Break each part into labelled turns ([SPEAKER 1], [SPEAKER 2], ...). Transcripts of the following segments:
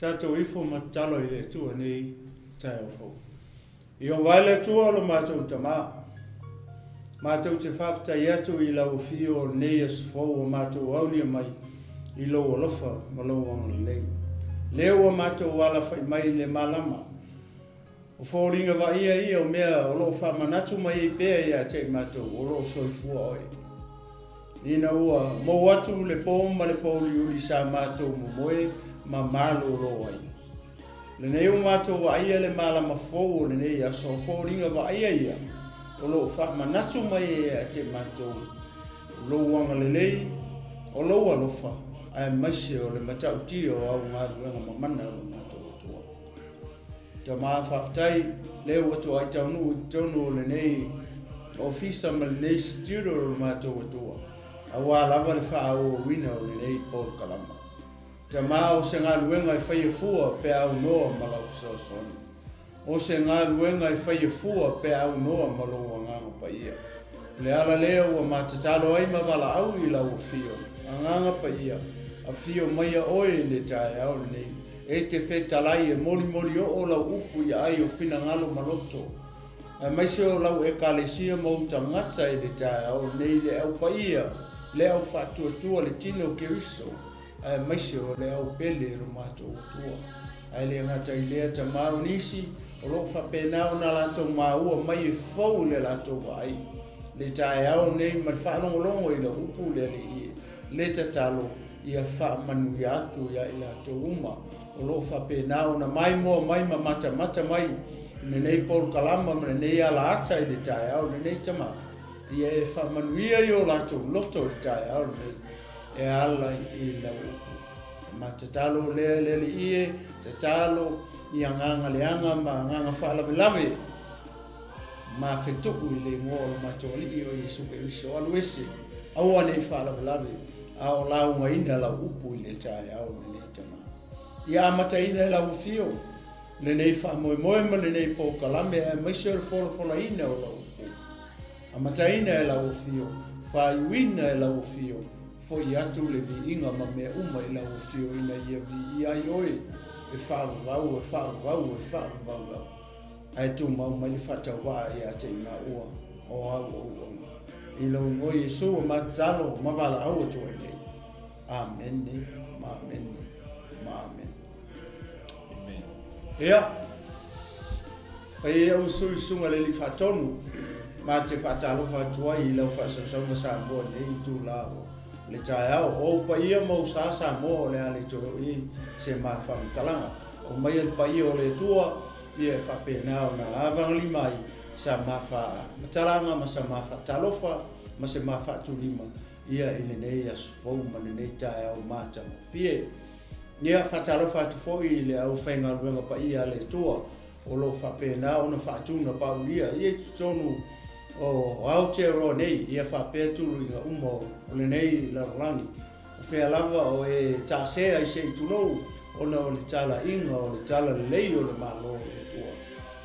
[SPEAKER 1] Tatou ifo ma tatalo i le Atua i lenei taeao fou. Ieova e le Atua o lo matou Tama, matou te faafetai atu i lau afio o lenei aso fou ua matou aulia mai i lou alofa ma lou agalelei. Lea ua matou alafai mai i le malama. O foliga vaaia ia o mea o lo o faamanatu mai ai pea ia te i matou o lo o soifua oe. Ina ua mou atu le po ma le pouliuli sa matou momoe ma malolo ai. Lenei ua matou vaaia le malama fou o lenei aso, o foliga vaaia ia o lo o faamanatu mai ai ia te matou lou agalelei, o lou alofa, aemaise o le matautia o au galuega mamana o lo matou Atua. Tama faafetai lea ua toai taunuu i totonu o lenei ofisa ma lenei studio o lo matou Atua, aua lava le faaauauina o lenei polokalama. Tama o se galuega e faia fua pe a aunoa ma lau fesoasoani. O se galuega e faia fua pe a aunoa ma lou Agaga Paia. O le ala lea ua ma tatalo ai ma valaau i lau Afio, Agaga Paia, afio maia oe i le taeao lenei. E te fetalai e molimoli oo lau upu i aai o finagalo ma loto, aemaise o lau Ekalesia ma ou tagata i le taeao lenei, le Au Paia, le Au Faatuatua, le Tino o Keriso, aemaise o le au pele o lo matou Atua. Ae le gata i lea, Tama, o nisi o lo o faapena ona latou maua mai e fou i le latou vaai le taeao nei ma le faalogologo i lau upu le Alii e, le tatalo ia faamanuia atu ia i latou uma o lo o faapena ona maimoa mai ma matamata mai i lenei polokalama ma lenei alaata i le taeao lenei, Tama, ia e faamanuia i o latou loto i le taeao lenei e ala i lau upu. Ma tatalo lea le Alii e, tatalo i agaga leaga ma agaga faalavelave ma fetuu i le igoa o lo matou Alii o Iesu Keriso. Alu ese, aua ne i faalavelave, a o laugaina lau upu i le taeao lenei, Tama. Ia amataina e lau afio lenei faamoemoe ma lenei polokalame, aemaise o le folafolaina o lau upu. Amataina e lau afio, faaiuina e lau afio, foi atu le viiga ma mea uma i lau afio ina ia viia ai oe e faavavau, e faavavau, e faavavau lava. Ae tumau mai le faatauvaa ia te i maua o au auauna. I lou igoa Iesu ua matatalo ma valaau atu ai nei. Amene, ma amene, ma amene.
[SPEAKER 2] Amen.
[SPEAKER 1] Ia, fai ai au sui susuga le Alii Faatonu, ma te faatalofa atu ai i lau faasausauga Samoa i lenei itula o le taeao. O ou paia ma ou sa Samoa o le a le toe oo i ai se ma faamatalaga. O maia le paia o le Atua, ia e faapena ona avagalima ai sa ma faamatalaga ma sa ma faatalofa ma se ma faatulima ia i lenei aso fou ma lenei taeao matagofie. Ia, faatalofa atu foi i le aufaigaluega paia a le Atua o lo o faapena ona faatunapaulia ia i totonu o Aotearoa nei, ia faapea tuluiga uma o lenei lalolagi. O fea lava o e taasea i se i tulou ona o le talaiga o le talalelei o le Malo o le Atua.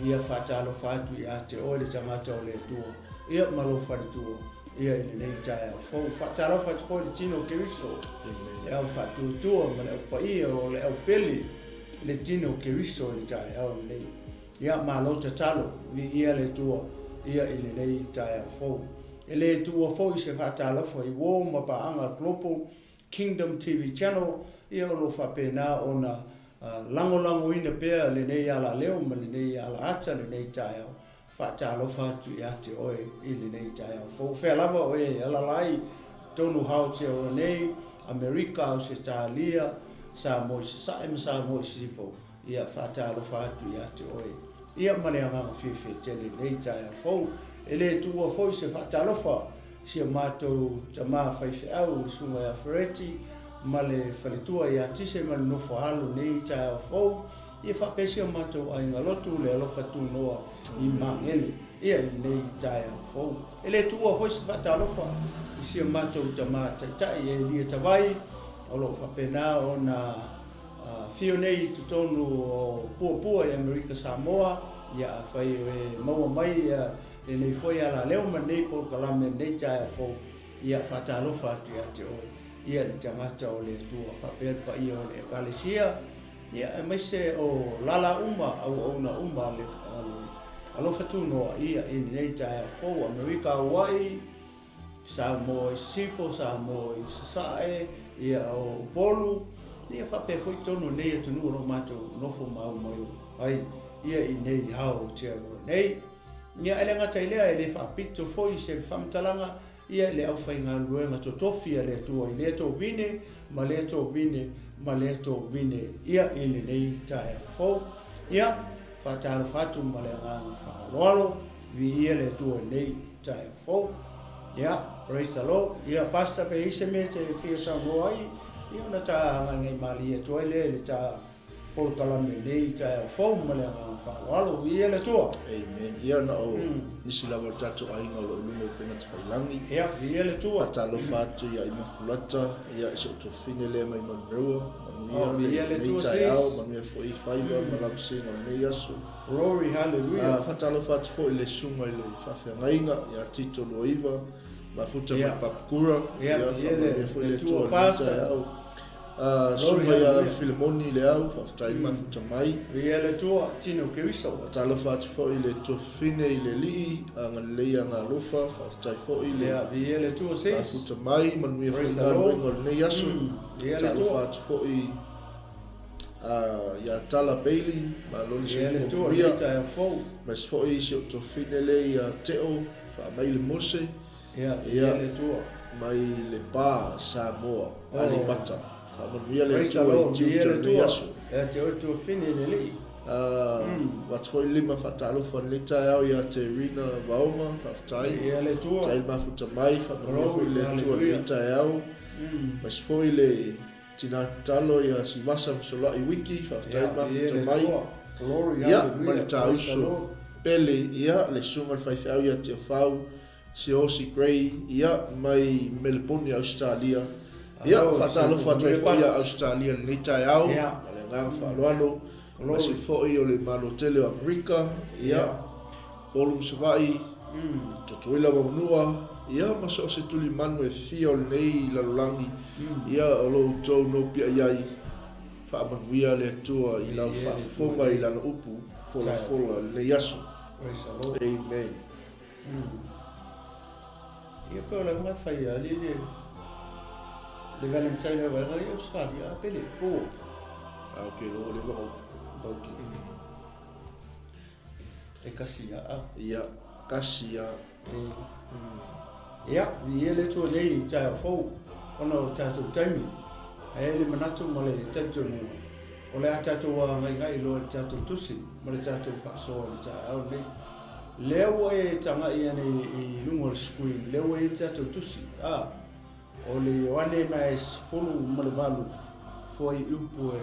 [SPEAKER 1] Ia faatalofa atu ia te oe le tagata o le Atua, ia ma lou faletua, ia i lenei taeao fou. Faatalofa atu foi i le tino o Keriso, le au faatuatua ma le au paia o le au pele, le tino o Keriso i le taeao lenei. Ia malo tatalo, viia le Atua ia i lenei taeao fou. E le tuua foi se faatalofa i uo ma paaga Global Kingdom TV Channel, ia o lo o faapena ona lagolagoina pea lenei alaleo ma lenei alaata lenei taeao. Faatalofa atu ia te oe i lenei taeao fou. Fea lava oe e alala ai, totonu o Aotearoa nei, Amerika, Ausetalia, Samoa i Sasae ma Samoa i Sisifo, ia faatalofa atu ia te oe. Ia ma le agaga fiafia tele i lenei taeao fou. E le tuua foi se faatalofa i si o matou tama faifeau, le susuga ia Fereti ma le faletua ia Tise ma le nofo a alo i lenei taeao fou. Ia faapea si o matou aiga lotu le alofa tunoa i Magele ia i lenei taeao fou. E le tuua foi se faatalofa i si o matou tama taitai e Elia Tavai o lo o faapena ona afio nei i totonu o Puapua i Amerika Samoa. Ia afai e maua mai ia lenei foi alaleo ma lenei polokalame i lenei taeao fou, ia faatalofa atu ia te oe ia le tagata o le Atua faapea le paia o le Ekalesia. Ia, aemaise o lala uma, auauna uma a le Alofa Tunoa, ia, i lenei taeao fou, Amerika, Hawaii, Samoa i Sisifo, Samoa i Sasae, ia, o Upolu, ia, faapea foi totonu o lenei atunuu o lo o matou nofo ma aumai ai, ia, i nei ao o Aotearoa nei. Ia, e le gata i lea, e le faapito foi se faamatalaga, ia i le aufaigaluega totofi a le Atua i lea tovine ma lea tovine ma lea tovine ia i lenei taeao fou. Ia, faatalofa atu ma le agaga faaaloalo, viia le Atua i lenei taeao fou. Ia, praise the Lord. Ia, Pastor, pe i ai se mea e te fia saunoa ai, ia ona ta agaga malie atu ai lea i le ta polokalame i lenei taeao fou ma le agaga faaaloalo. Viia le Atua.
[SPEAKER 2] Amen. Ia na o nisi lava o le tatou aiga o lo o i luga o upega tafailagi.
[SPEAKER 1] Ia, viia le Atua.
[SPEAKER 2] Faatalofa atu ia Imakulata, ia i si ou tuafafine lea mai Manurewa.
[SPEAKER 1] Oh,
[SPEAKER 2] Manuia
[SPEAKER 1] viia le
[SPEAKER 2] lenei
[SPEAKER 1] Atua,
[SPEAKER 2] taeao,
[SPEAKER 1] sis.
[SPEAKER 2] manuia foi faiva ma lavasega o lenei aso.
[SPEAKER 1] Glory, hallelujah.
[SPEAKER 2] Faatalofa atu foi i le susuga i le faafeagaiga ia Tito Luaiva, mafuta mai Papakura.
[SPEAKER 1] Ia,
[SPEAKER 2] Ia,
[SPEAKER 1] viia le
[SPEAKER 2] faamanuia foi le
[SPEAKER 1] Atua,
[SPEAKER 2] Atua i lenei
[SPEAKER 1] Pastor.
[SPEAKER 2] taeao.
[SPEAKER 1] Glory,
[SPEAKER 2] Susuga ia
[SPEAKER 1] hallelujah.
[SPEAKER 2] Filemoni Leau, faafetai le mafuta mai.
[SPEAKER 1] Viia le Atua, Tino Keriso.
[SPEAKER 2] Faatalofa atu foi i le tuafafine i le Alii, agalelei agalofa, faafetai foi le
[SPEAKER 1] Ia, viia le Atua, sis.
[SPEAKER 2] mafuta mai, manuia foi
[SPEAKER 1] Praise the Lord.
[SPEAKER 2] galuega o lenei aso.
[SPEAKER 1] Viia le
[SPEAKER 2] Faatalofa
[SPEAKER 1] Atua.
[SPEAKER 2] atu foi ia Tala Bailey, malo le
[SPEAKER 1] Viia le
[SPEAKER 2] soifua
[SPEAKER 1] Atua,
[SPEAKER 2] manuia.
[SPEAKER 1] lenei taeao fou.
[SPEAKER 2] Aemaise foi si ou tuafafine lea ia Teo, faamai le Mose.
[SPEAKER 1] Ia, viia le Atua.
[SPEAKER 2] Mai le Pa, Samoa,
[SPEAKER 1] Oh.
[SPEAKER 2] Aleipata. Faamanuia le
[SPEAKER 1] Praise the
[SPEAKER 2] Atua i
[SPEAKER 1] Lord, viia
[SPEAKER 2] tiute
[SPEAKER 1] le
[SPEAKER 2] o lenei
[SPEAKER 1] Atua.
[SPEAKER 2] aso.
[SPEAKER 1] Ia te oe tuafafine i le Alii.
[SPEAKER 2] Avatu foi le lima faatalofa i lenei taeao ia te Rina Vaoga, faafetai.
[SPEAKER 1] Viia le Atua.
[SPEAKER 2] Faafetai le mafuta mai, faamanuia foi
[SPEAKER 1] Glory,
[SPEAKER 2] le Atua i lenei
[SPEAKER 1] hallelujah.
[SPEAKER 2] taeao. Aemaise foi le tina tatalo ia Sivasa Fesolai Wiki, faafetai
[SPEAKER 1] Ia,
[SPEAKER 2] le
[SPEAKER 1] viia
[SPEAKER 2] mafuta
[SPEAKER 1] le
[SPEAKER 2] mai.
[SPEAKER 1] Atua. Glory,
[SPEAKER 2] Ia, ma le
[SPEAKER 1] hallelujah. Praise the
[SPEAKER 2] tauso
[SPEAKER 1] Lord.
[SPEAKER 2] pele, ia, le susuga i le faifeau ia Tiafau, Siaosi Gray, ia, mai Meleponi, Ausetalia. Ia,
[SPEAKER 1] Alo,
[SPEAKER 2] faatalofa atu ai
[SPEAKER 1] Siaosi
[SPEAKER 2] foi ia
[SPEAKER 1] Pastor.
[SPEAKER 2] Ausetalia i lenei taeao, ma le agaga faaaloalo.
[SPEAKER 1] Glory.
[SPEAKER 2] Aemaise foi o le Malo tele o Amerika, ia, Upolu ma Savaii, Tutuila ma Manua, ia, ma so o se tulimanu e fia o lenei lalolagi, ia, o lo outou nopiai ai, faamanuia le Atua i lau
[SPEAKER 1] Viia le Atua.
[SPEAKER 2] faafofoga i lana upu folafola i lenei aso.
[SPEAKER 1] Praise the Lord.
[SPEAKER 2] Amen.
[SPEAKER 1] Ia pe o le auga e fai ali le le Valentine o vaega i Australia a pele po.
[SPEAKER 2] Ah, ok, lo le vaka tauki.
[SPEAKER 1] E kasi a a.
[SPEAKER 2] Ia, kasi a.
[SPEAKER 1] Ia, viia le Atua nei i taeao fou, ona o tatou taimi. Ae ai le manatu ma le talitonuga, o le a tatou agaigai loa i le tatou tusi ma le tatou faasoa i le taeao lenei. Lea ua e tagai ane i luga o le screen, lea ua i ai le tatou tusi. A, o le Ioane na e 18, fuaiupu e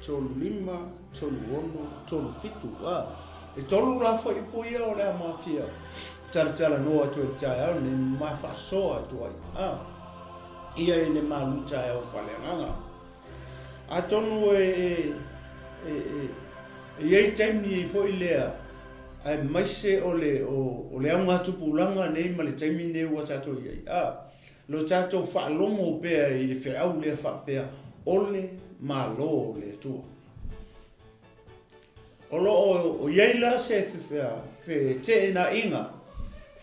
[SPEAKER 1] 35, 36, 37. A, e tolu la fuaiupu ia o le a mafia talatalanoa atu ai i le taeao lenei ma faasoa atu ai. A, ia i le malu taeao faaleagaga. Atonu e i ai taimi foi lea, aemaise o le o le augatupulaga nei ma le taimi nei ua tatou i ai. A, lo tatou faalogo pea i le feau lea faapea, o le Malo o le Atua. O lo o i ai la se feteenaiga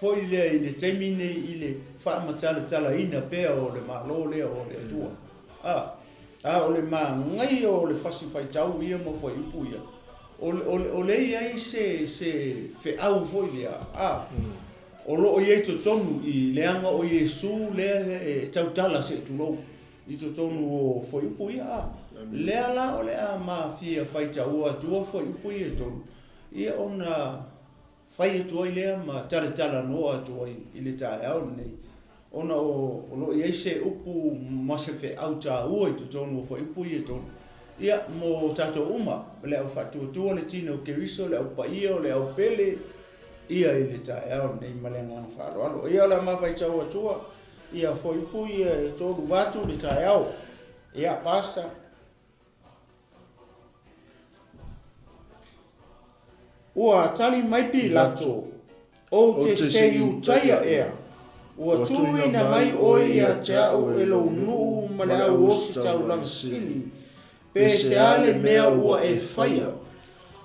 [SPEAKER 1] foi lea i le taimi nei i le faamatalatalaina pea o le Malo lea o le Atua. A, o le manaia o le fasi faitau ia ma fuaiupu ia, o le i ai se feau foi lea, a, o lo o i ai totonu i leaga o Iesu lea e tautala se i tulou i totonu o fuaiupu ia, a. Lea la o le a mafia faitaua atua fuaiupu ia e tolu, ia ona fai atu ai lea ma talatalanoa atu ai i le taeao lenei, ona o lo o i ai se upu ma se feau taua i totonu o fuaiupu ia e tolu, ia mo tatou uma, le au faatuatua, le tino o Keriso, le au paia, o le au pele, ia i le taeao lenei ma le agaga faaaloalo. Ia o le a mafaitau atua, ia fuaiupu ia e tolu atu le taeao. Ia, Pastor. Ua tali mai Pilato, ou te sehiutaia ea. Ua tuuina mai oe ia te a'u e lou nuu ma le au ositaulaga sili, pe se a le mea ua e faia?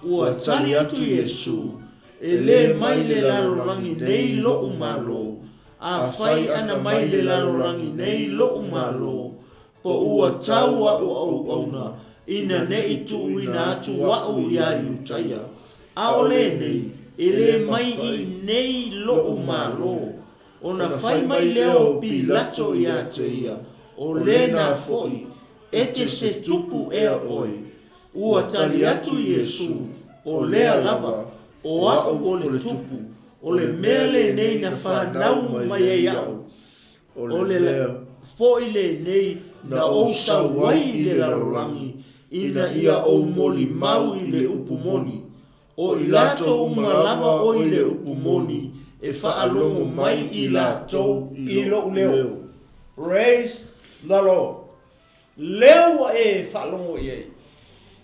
[SPEAKER 1] Ua tali atu Iesu, E lē mai le lalolagi nei loʻu Malo. Afai ana mai le lalolagi nei loʻu Malo, po ua tau aʻu auauna, ina neʻi tuuina atu aʻu iā Iutaia. A ʻo lenei, e lē mai i nei loʻu Malo. Ona fai mai lea o Pilato iā te ia, O lena foʻi, e te se tupu ea ʻoe. Ua tali atu Iesū, O lea lava, o aʻu o le tupu, o le mea lenei na fanau mai ai aʻu, o le mea foʻi lenei na ou sau ai i le lalolagi, ina ia ou molimau i le upu moni. O i latou uma lava o i le upu moni, e faalogo mai i latou i loʻu leo. Praise the Lord. Lea ua e faalogo i ai.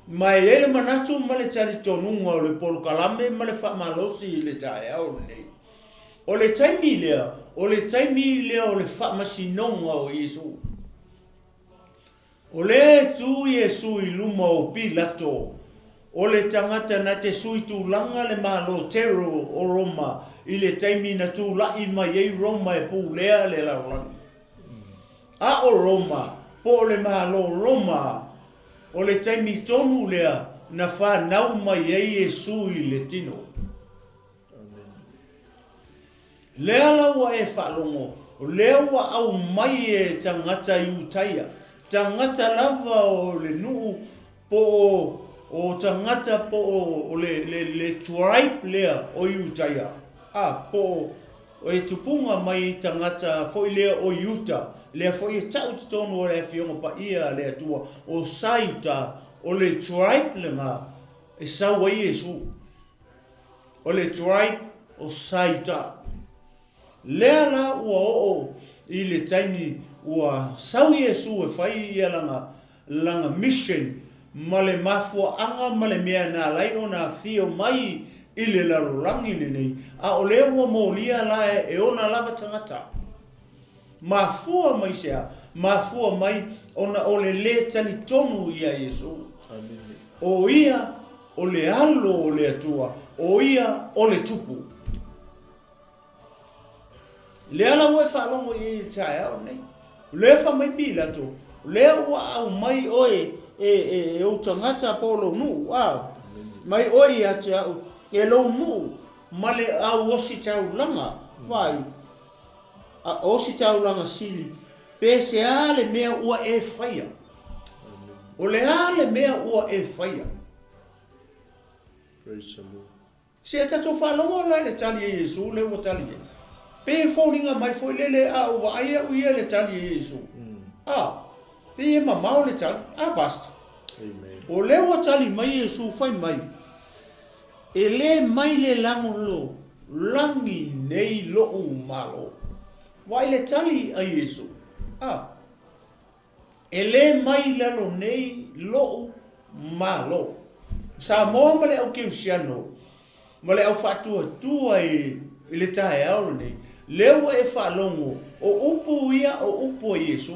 [SPEAKER 1] Ma e i ai le manatu ma le talitonuga o le polokalame ma le faamalosi i le taeao lenei. O le taimi lea, o le taimi lea o le faamasinoga o Iesu. O lea e tu Iesu i luma o Pilato, o le tagata na te sui tulaga le Malo Tero o Roma i le taimi na tula'i mai ai Roma e pulea le lalolagi. A o Roma, po o le Malo Roma, o le taimi tonu lea na fanau mai ai Iesu i le tino. Lea la ua e faalogo, o lea ua aumai e tagata Iutaia, tagata lava o le nuu po o o tagata po o le le le tribe lea o Iutaia, a, po o e tupuga mai tagata foi lea o Iuta, lea foi e tau i totonu o le Afioga Paia a le Atua, o Saiuta, o le tribe lena e sau ai Iesu. O le tribe o Saiuta. Lea la ua oo i le taimi ua sau Iesu e fai ia lana, lana mission ma le mafuaaga ma le mea na ala ai ona afio mai i le lalolagi lenei, a o lea ua molia la e ona lava tagata. Mafua mai se a? Mafua mai ona o le lē talitonu ia Iesu. O ia o le Alo o le Atua, o ia o le Tupu. Lea la ua e faalogo i ai i le taeao lenei. O lea e fai mai Pilato, o lea ua aumai oe e, e, e ou tagata po o lou nuu, a, mai oe ia te au, e lou nuu ma le au ositaulaga, vaai, a ositaulaga sili, pe se a le mea ua e faia. O le a le mea ua e faia?
[SPEAKER 2] Praise the Lord.
[SPEAKER 1] Se a tatou faalogo la i le tali a Iesu lea ua tali ai. Pei e foliga mai foi lele a ou vaai au ia i le tali a Iesu. A, pei e mamao le tali. A, Pastor?
[SPEAKER 2] Amen.
[SPEAKER 1] O lea ua tali mai Iesu fai mai, E le mai le lagolo lagi nei loʻu Malo. Vaai le tali a Iesu. A. E lē mai i lalo nei loʻu Malo. Samoa ma le au Keusiano ma le au faatuatua i le taeao lenei, lea ua e faalogo o upu ia o upu a Iesu.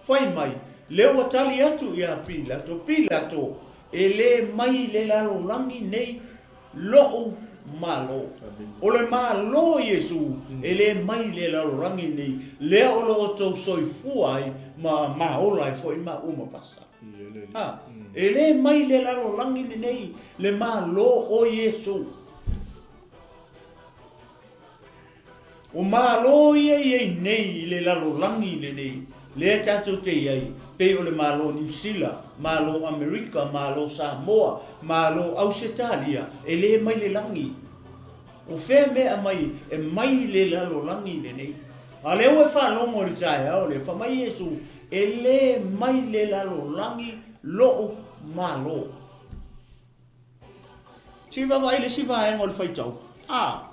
[SPEAKER 1] Fai mai, lea ua tali atu ia Pilato, Pilato, e lē mai i le lalolagi nei Loʻu Malo. O le Malo o Iesu e lē mai i le lalolagi nei, lea o lo outou soifua ai ma ma ola ai foi maua ma pasa. A, e lē mai i le lalolagi lenei le Malo o Iesu. O Malo ia i ai nei i le lalolagi lenei, lea tatou te i ai, pei o le Malo Niu Sila, Malo Amerika, Malo Samoa, Malo Ausetalia, e lē mai le lagi. O fea mea aumai e mai i le lalolagi lenei? A lea ua e faalogo i le taeao lea, fai mai Iesu, E lē mai le lalolagi loʻu Malo. Se i vaavaai i le isi vaega o le faitau. A.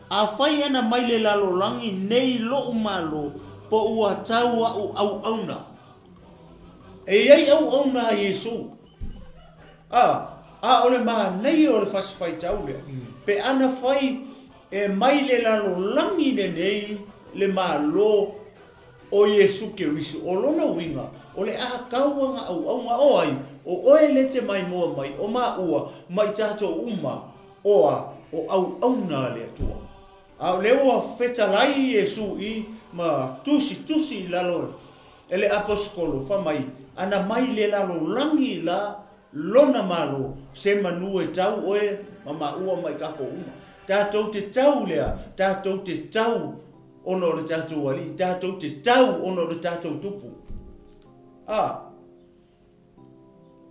[SPEAKER 1] Afai ana mai le lalolagi nei loʻu Malo, po ua tau aʻu auauna. E i ai auauna a Iesu. A. A o le manaia o le fasi faitau lea, pe ana fai e mai le lalolagi lenei le Malo o Iesu Keriso. O lona uiga, o le a kau ana auauna, o ai? O oe le te maimoa mai, o maua, ma i tatou uma, o a? O auauna a le Atua. A o lea ua fetalai Iesu i ma tusitusi i lalo e le aposetolo, fa mai, Ana mai le lalolagi la Lona Malo, se manu e tau oe ma maua ma i tatou uma. Tatou te tau lea, tatou te tau ona o le tatou Alii, tatou te tau ona o le tatou Tupu. A,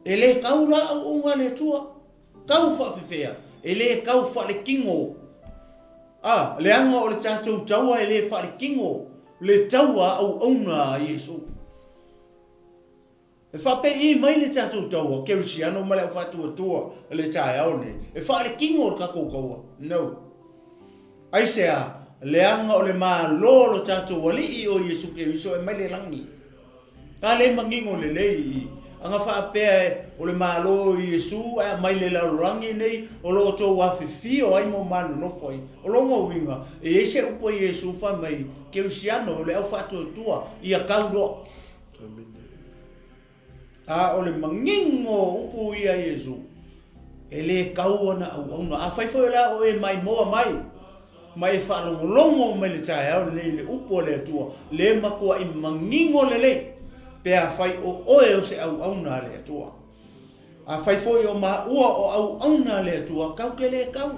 [SPEAKER 1] e le kau la auauna a le Atua, kau faafefea, e le kau faalekino. A, leaga o le tatou taua e le faalekino le taua a auauna a Iesu. E faapei mai le tatou taua kerisiano ma le aufaatuatua i le taeao lenei, e faalekino le tatou taua? No. Aisea? Leaga o le Malo o lo tatou Alii o Iesu Keriso e mai le lagi. A le manino lelei i i, ana faapea o le Malo o Iesu ae aumai le lalolagi nei o lo o outou afifio ai ma o ma nonofo ai. O lona uiga, e i ai se upu a Iesu fai mai, Kerisiano, le aufaatuatua, ia kau loa. A o le manino o upu ia a Iesu, e le kau ana auauna. Afai foi o le a o e maimoa mai, ma e faalogologo mai le taeao lenei i le upu a le Atua, le matuai manino lelei, pe afai o oe o se auauna a le Atua. Afai foi o maua o auauna a le Atua, kau te le kau.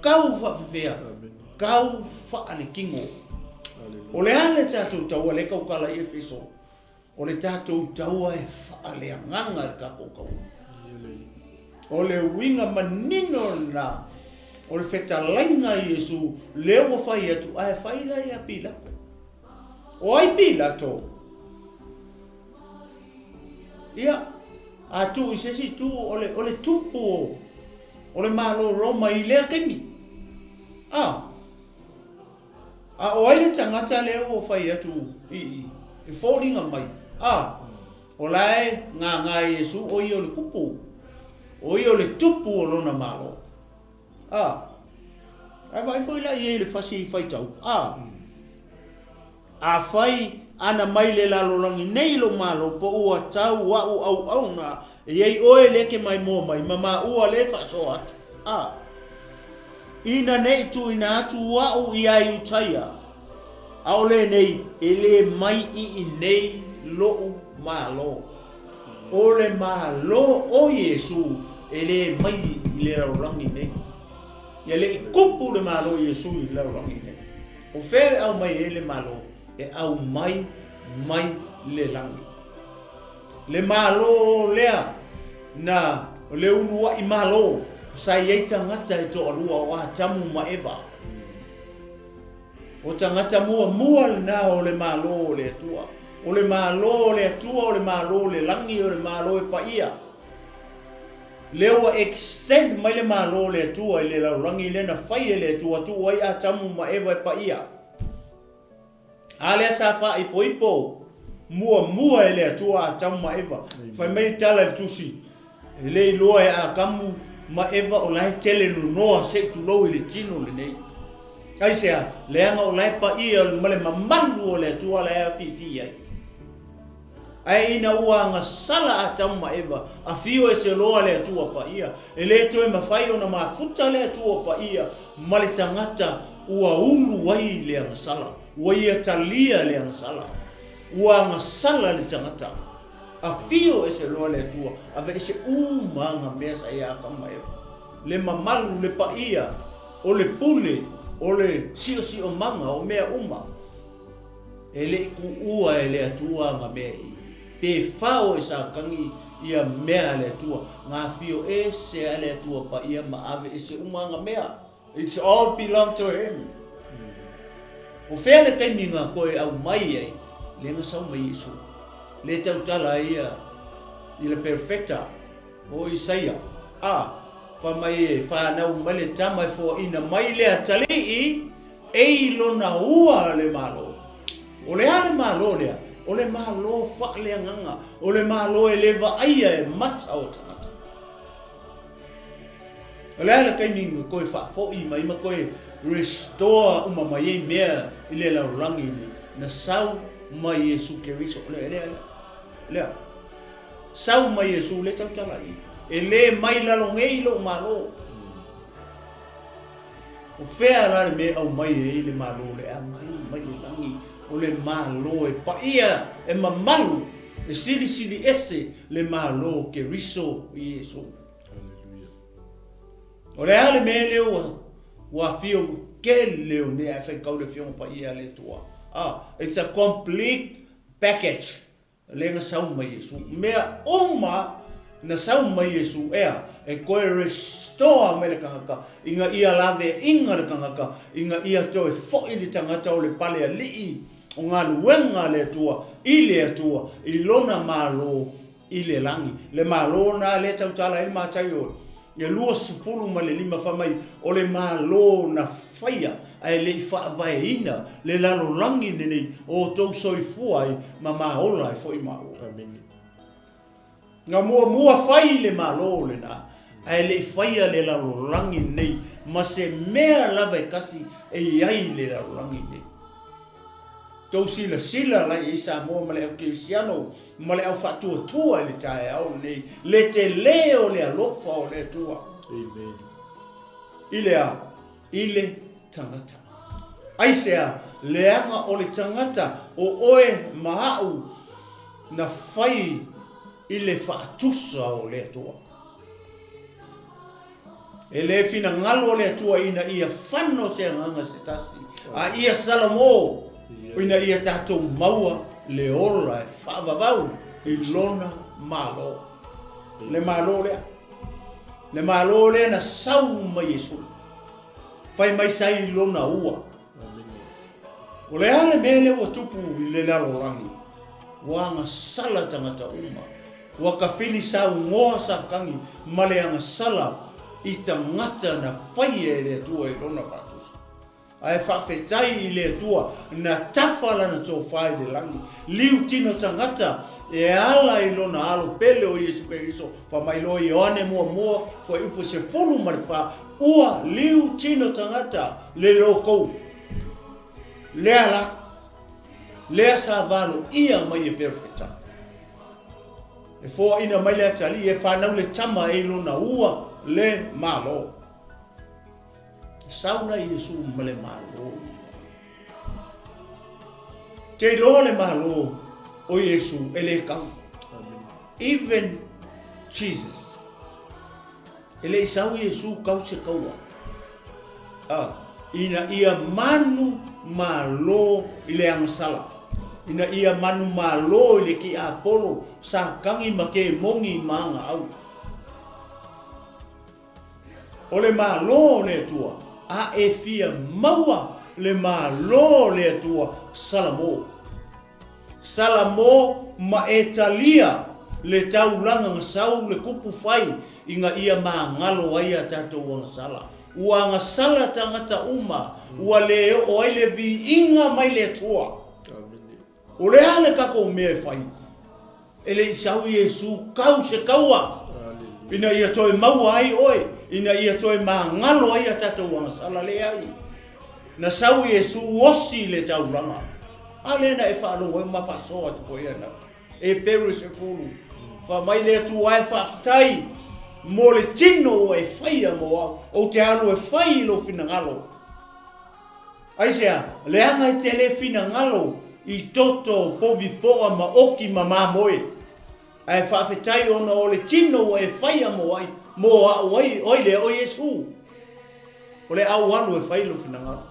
[SPEAKER 1] Kau faafefea, kau faalekino. O le a le tatou taua lea e tautala i Efeso? O le tatou taua e faaleagaga le tatou taua. O le uiga manino lena o le fetalaiga a Iesu lea ua fai atu ae fai la ia Pilato. O ai Pilato? Ia, a tuu i se isi itu, o le, o le tupu o, o le Malo Roma i lea taimi. A, a o ai le tagata lea ua fai atu i i, e foliga mai, a, o la e gagā Iesu o ia o le kupu, o ia o le tupu o lona Malo. A, ae vaai foi la i ai i le fasi faitau, a. Afai ana mai le lalolagi nei lou malo, po ua tau a'u auauna e i ai oe lea ke maimoa mai ma maua le faasoa atu, a ina ne i tuuina atu a'u iā Iutaia, ʻaʻole nei e le mai i inei loʻu malo. O le malo o Iesū e le mai i le lalolagi nei. E le i kupu le malo o Iesū i le lalolagi nei. O fea e aumai ai le Malo? E aumai mai le lagi. Le Malo lea na le uluaʻi Malo sa i ai tagata e toalua o Atamu ma Eva. O tagata muamua lena o le Malo o le Atua. O le Malo o le Atua o le Malo o le lagi o le Malo e paia. Lea ua extend mai le Malo o le Atua i le lalolagi lea na fai e le Atua tuu ai Atamu ma Eva e paia. A lea sa faaipoipo muamua e le Atua Atamu ma Eva. Fai mai le tala i le tusi, e le iloa e Atamu ma Eva o la e tele nonoa se i tulou i le tino lenei. Aisea? Leaga o la e paia ma le mamalu o le Atua la e afifi ai. Ae ina ua agasala Atamu ma Eva, afio ese loa le Atua Paia. E le toe mafai ona mafuta le Atua Paia ma le tagata ua ulu ai le agasala. Ua ia talia le agasala. Ua agasala le tagata. Afio ese loa le Atua, aveese uma aga mea sa ia Atamu ma Eva. Le mamalu, le paia, o le pule, o le siosiomaga, o mea uma. E le i kuʻua e le Atua aga mea i. Pe fao e Satani ia mea a le Atua, gafio ese a le Atua paia ma ave ese uma aga mea. It's all belong to him. O fea le taimi na koe aumai ai, lea na sau mai Iesu. Le tautala ai ia i le perfeta o Isaia, a, fa mai e whanau mai le tama e foaina mai le atalii, Ei lona ua le Malo. O le a le Malo lea? O le Malo faaleagaga. O le Malo e le vaaia e mata o tagata. O le a le taimi na toe faafoi mai ma toe restore uma mai ai mea i le lalolagi nei, na sau mai Iesu Keriso. Lea, lea, lea. Lea. Sau mai Iesu lea tautala i. E le mai lalo nei lou malo. O fea la le mea e aumai ai le malo le agai mai le lagi o le malo e paia e mamalu e silisili ese le malo o Keriso Iesu. O le a le mea lea ua ua afio tele o mea ae faitau le Afioga Paia a le Atua. Ah, it's a complete package. Lea na sau mai Iesu. Mea uma na sau mai Iesu ea e toe restore mai le tagata ina ia laveaiga le tagata ina ia toe foi le tagata o le pale alii o galuega a le Atua i le Atua i lona Malo i le lagi. Le Malo lena lea e tautala ai le Mataio e 25 fai mai o le Malo na faia ae le i faavaeina le lalolagi lenei o outou soifua ai ma ma ola ai foi maua.
[SPEAKER 2] Amene.
[SPEAKER 1] Na muamua fai le Malo lena ae le i faia le lalolagi lenei ma se mea lava e tasi e i ai i le lalolagi lenei. Tou silasila la i ai Samoa ma le au kerisiano ma le au faatuatua i le taeao lenei, le tele o le alofa o le Atua.
[SPEAKER 2] Amen.
[SPEAKER 1] I le a? I le tagata. Aisea? Leaga o le tagata o oe ma a'u na fai i le faatusa o le Atua. E le finagalo le Atua ina ia fano se agaga se tasi, a ia Salomõ ina ia tatou maua le ola e faavavau i Lona Malo. Le Malo lea. Le Malo lea na sau mai Iesu. Fai mai sa i Lona ua. O le a le mea lea ua tupu i le lalolagi? Ua agasala tagata uma. Ua kafili saunoa Satani ma le agasala i tagata na faia e le Atua i Lona faatusa. Ae faafetai i le Atua na tafa Lana tofa i le lagi, liu tino tagata e ala i Lona Alo pele o Iesu Keriso, faamailoa Ioane muamua fuaiupu 14, ua liu tino tagata le lokou. Lea la, lea sa valoia mai e Perofeta. E foaina mai le atalii e fanau le tama e i lona ua le Malo. E sau la Iesu ma le Malo i lona. Te iloa le Malo o Iesu e le kau. Even Jesus. E le i sau Iesu kau se kaua. A, ina ia manu malo i le agasala, ina ia manu malo i le kiapolo sa kagi ma kemogi ma agaau. O le Malo o le Atua, a e fia maua le Malo o le Atua, Salamo. Salamo ma e talia le taulaga na sau le kupu fai ina ia magalo ai a tatou agasala. Ua agasala tagata uma, ua le oo ai le viiga mai le Atua. O le a le tatou mea e fai? E le i sau Iesu kau se kaua ina ia toe maua ai oe, ina ia toe magalo ai a tatou agasala. Leai. Na sau Iesu osi i le taulaga. A lea na e faalogo ai ma faasoa atu foi ananafi. E peu le sefulu. Fa mai le Atua e faafetai mo le tino ua e faia mo au. Ou te alu e fai i lou finagalo. Aisea? Leaga e te le finagalo i toto povi poa ma oki ma mamoe. Ae faafetai ona o le tino ua e faia mo ai, mo a'u ai, oi lea o Iesu. O le au alu e fai lou finagalo.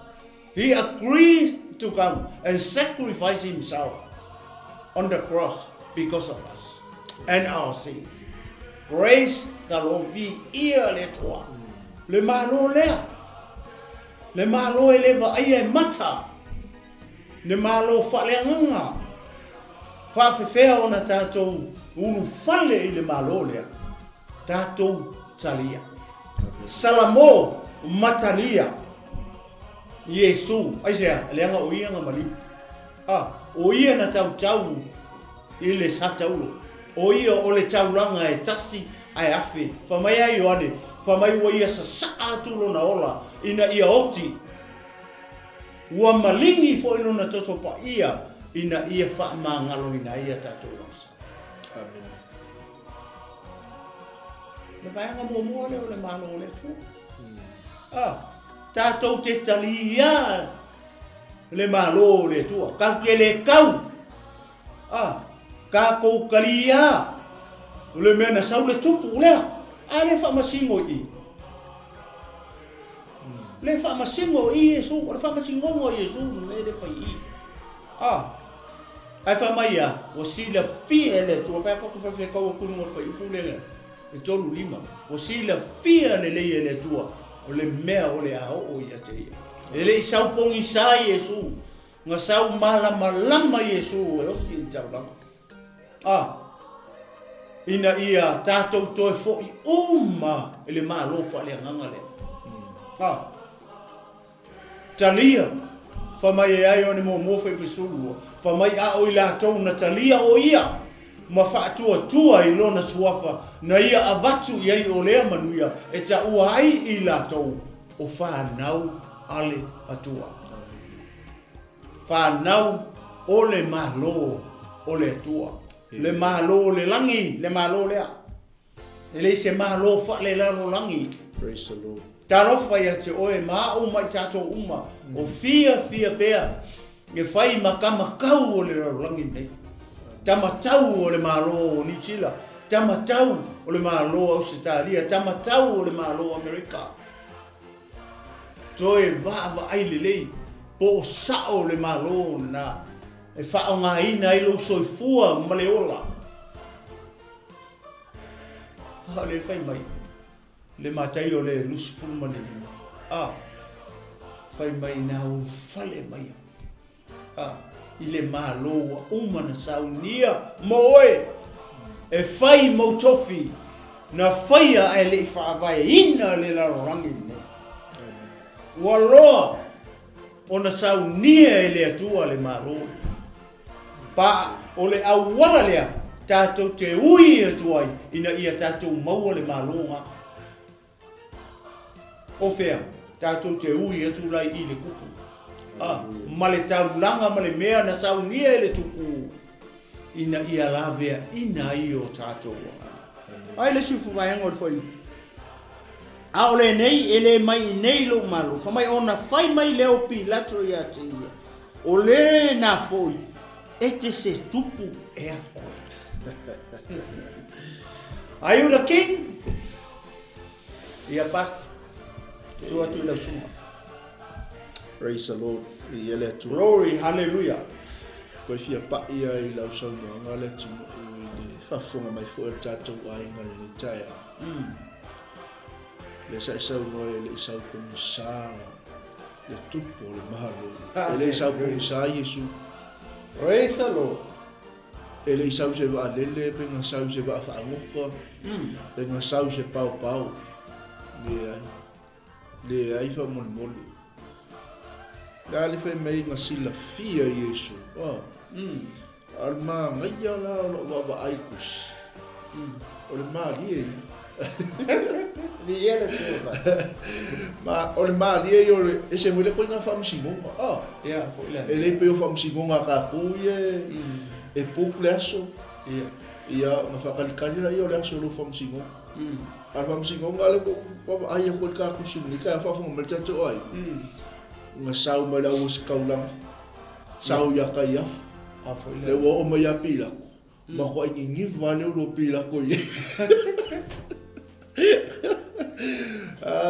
[SPEAKER 1] He agreed to come and sacrifice himself on the cross because of us and our sins. Praise the Lord. Viia le Atua. Le Malo lea. Le Malo e le vaaia e mata. Le Malo faaleagaga. Faafefea ona tatou ulufale i le Malo lea. Tatou talia. Salamo ma talia Iesu. Aisea? Leaga o ia na maliu. A, o ia na tautau i le sataulo. O ia o le taulaga e tasi ae afe. Fai mai a Ioane, fai mai ua ia sasaa atu lona ola ina ia oti. Ua maligi foi Lona Toto Paia ina ia faamagaloina ai a tatou agasala.
[SPEAKER 2] Amene.
[SPEAKER 1] Le vaega muamua lea o le Malo o le Atua. Ah, tatou te talia le Malo o le Atua. Tatou te le kau. Ah, tatou talia le mea na sau le tupu lea. A le faamasino i i. Le faamasino i Iesu, o le faamasinoga o Iesu le mea lea e fai i i. Ah, ae fai mai a, ua silafia e le Atua, pe a faatu faifetau atu i luga o le fuaiupu lea e 35, ua silafia lelei e le Atua o le mea o le a oo ia te ia. E le i sau pogisa Iesu, na sau malamalama Iesu e osi i le taulaga. A, ina ia tatou toe foi uma i le Malo faaleagaga lea. A, talia, fai mai e ai one muamua fai 12, fai mai a o i latou na talia o ia ma faatuatua i lona suafa na ia avatu i ai o lea manuia e taua ai i latou o fanau a le Atua. Fanau o le Malo o le Atua. Le Malo o le lagi, le Malo lea. E leai se Malo faalelalolagi.
[SPEAKER 2] Praise the Lord.
[SPEAKER 1] Talofa ia te oe ma au ma i tatou uma, o fiafia pea e fai ma tamatau o le lalolagi lenei. Tamatau o le Malo o Niu Sila, tamatau o le Malo o Ausetalia, tamatau o le Malo o Amerika. Toe vaavaai lelei po o sao le Malo lena e faaaogaina ai lou soifua ma le ola. A o lea e fai mai le Mataio le 25, a, fai mai na ulufale mai au. A, i le Malo ua uma na saunia mo oe, e fai mou tofi na faia ae le i faavaeina le lalolagi lenei. Ua loa ona saunia e le Atua le Malo lenei. Pa o le auala lea tatou te ui atu ai ina ia tatou maua le Malo na. O fea tatou te ui atu la i le kupu a, ma le taulaga ma le mea na saunia e le tupu ina ia laveaina ai o tatou agaga. Ai le isi vaega o le fuaiupu. A o lenei, e le mai i nei lou malo. Fai mai ona fai mai lea o Pilato ia te ia, O lena foi e te se tupu ea oe. Are you the king? Ia Pastor, tuu atu i lau susuga.
[SPEAKER 2] Praise the Lord. Viia le Atua.
[SPEAKER 1] Glory, hallelujah.
[SPEAKER 2] Koe fia pa'i ia i lau saunoaga le atunuu i le faafofoga mai foi a le tatou aiga i lenei taeao. Lea sa e saunoa e le i sau pogisa le tupu o le Malo. E le i sau pogisa Iesu.
[SPEAKER 1] Praise the Lord.
[SPEAKER 2] E le i sau se vaalele, pe na sau se vaa faagoka, pe na sau se paopao. Leai. Leai faamolemole. Le a le fai mai na silafia Iesu. Oh. A o le manaia la o lou vaavaai i le tusi, o le malie ia.
[SPEAKER 1] Viia le Atua.
[SPEAKER 2] Ma, o le malie ia o le, ese foi le koina faamasinoga. Ah.
[SPEAKER 1] Ia, foi le.
[SPEAKER 2] E le pei o faamasinoga a tatou ia e book le aso.
[SPEAKER 1] Ia.
[SPEAKER 2] Ia, ona faatalitali laia o le aso o lou faamasinoga. A o le faamasinoga lea ua ou vaavaai atu ai i le ta tusi lenei taeao faafofoga mai le tatou aiga. Na sau mai le auositaulaga. Sau ia Kaiafa, lea ua oo mai ia Pilato, matuai niniva lava le ulu o Pilato i ai.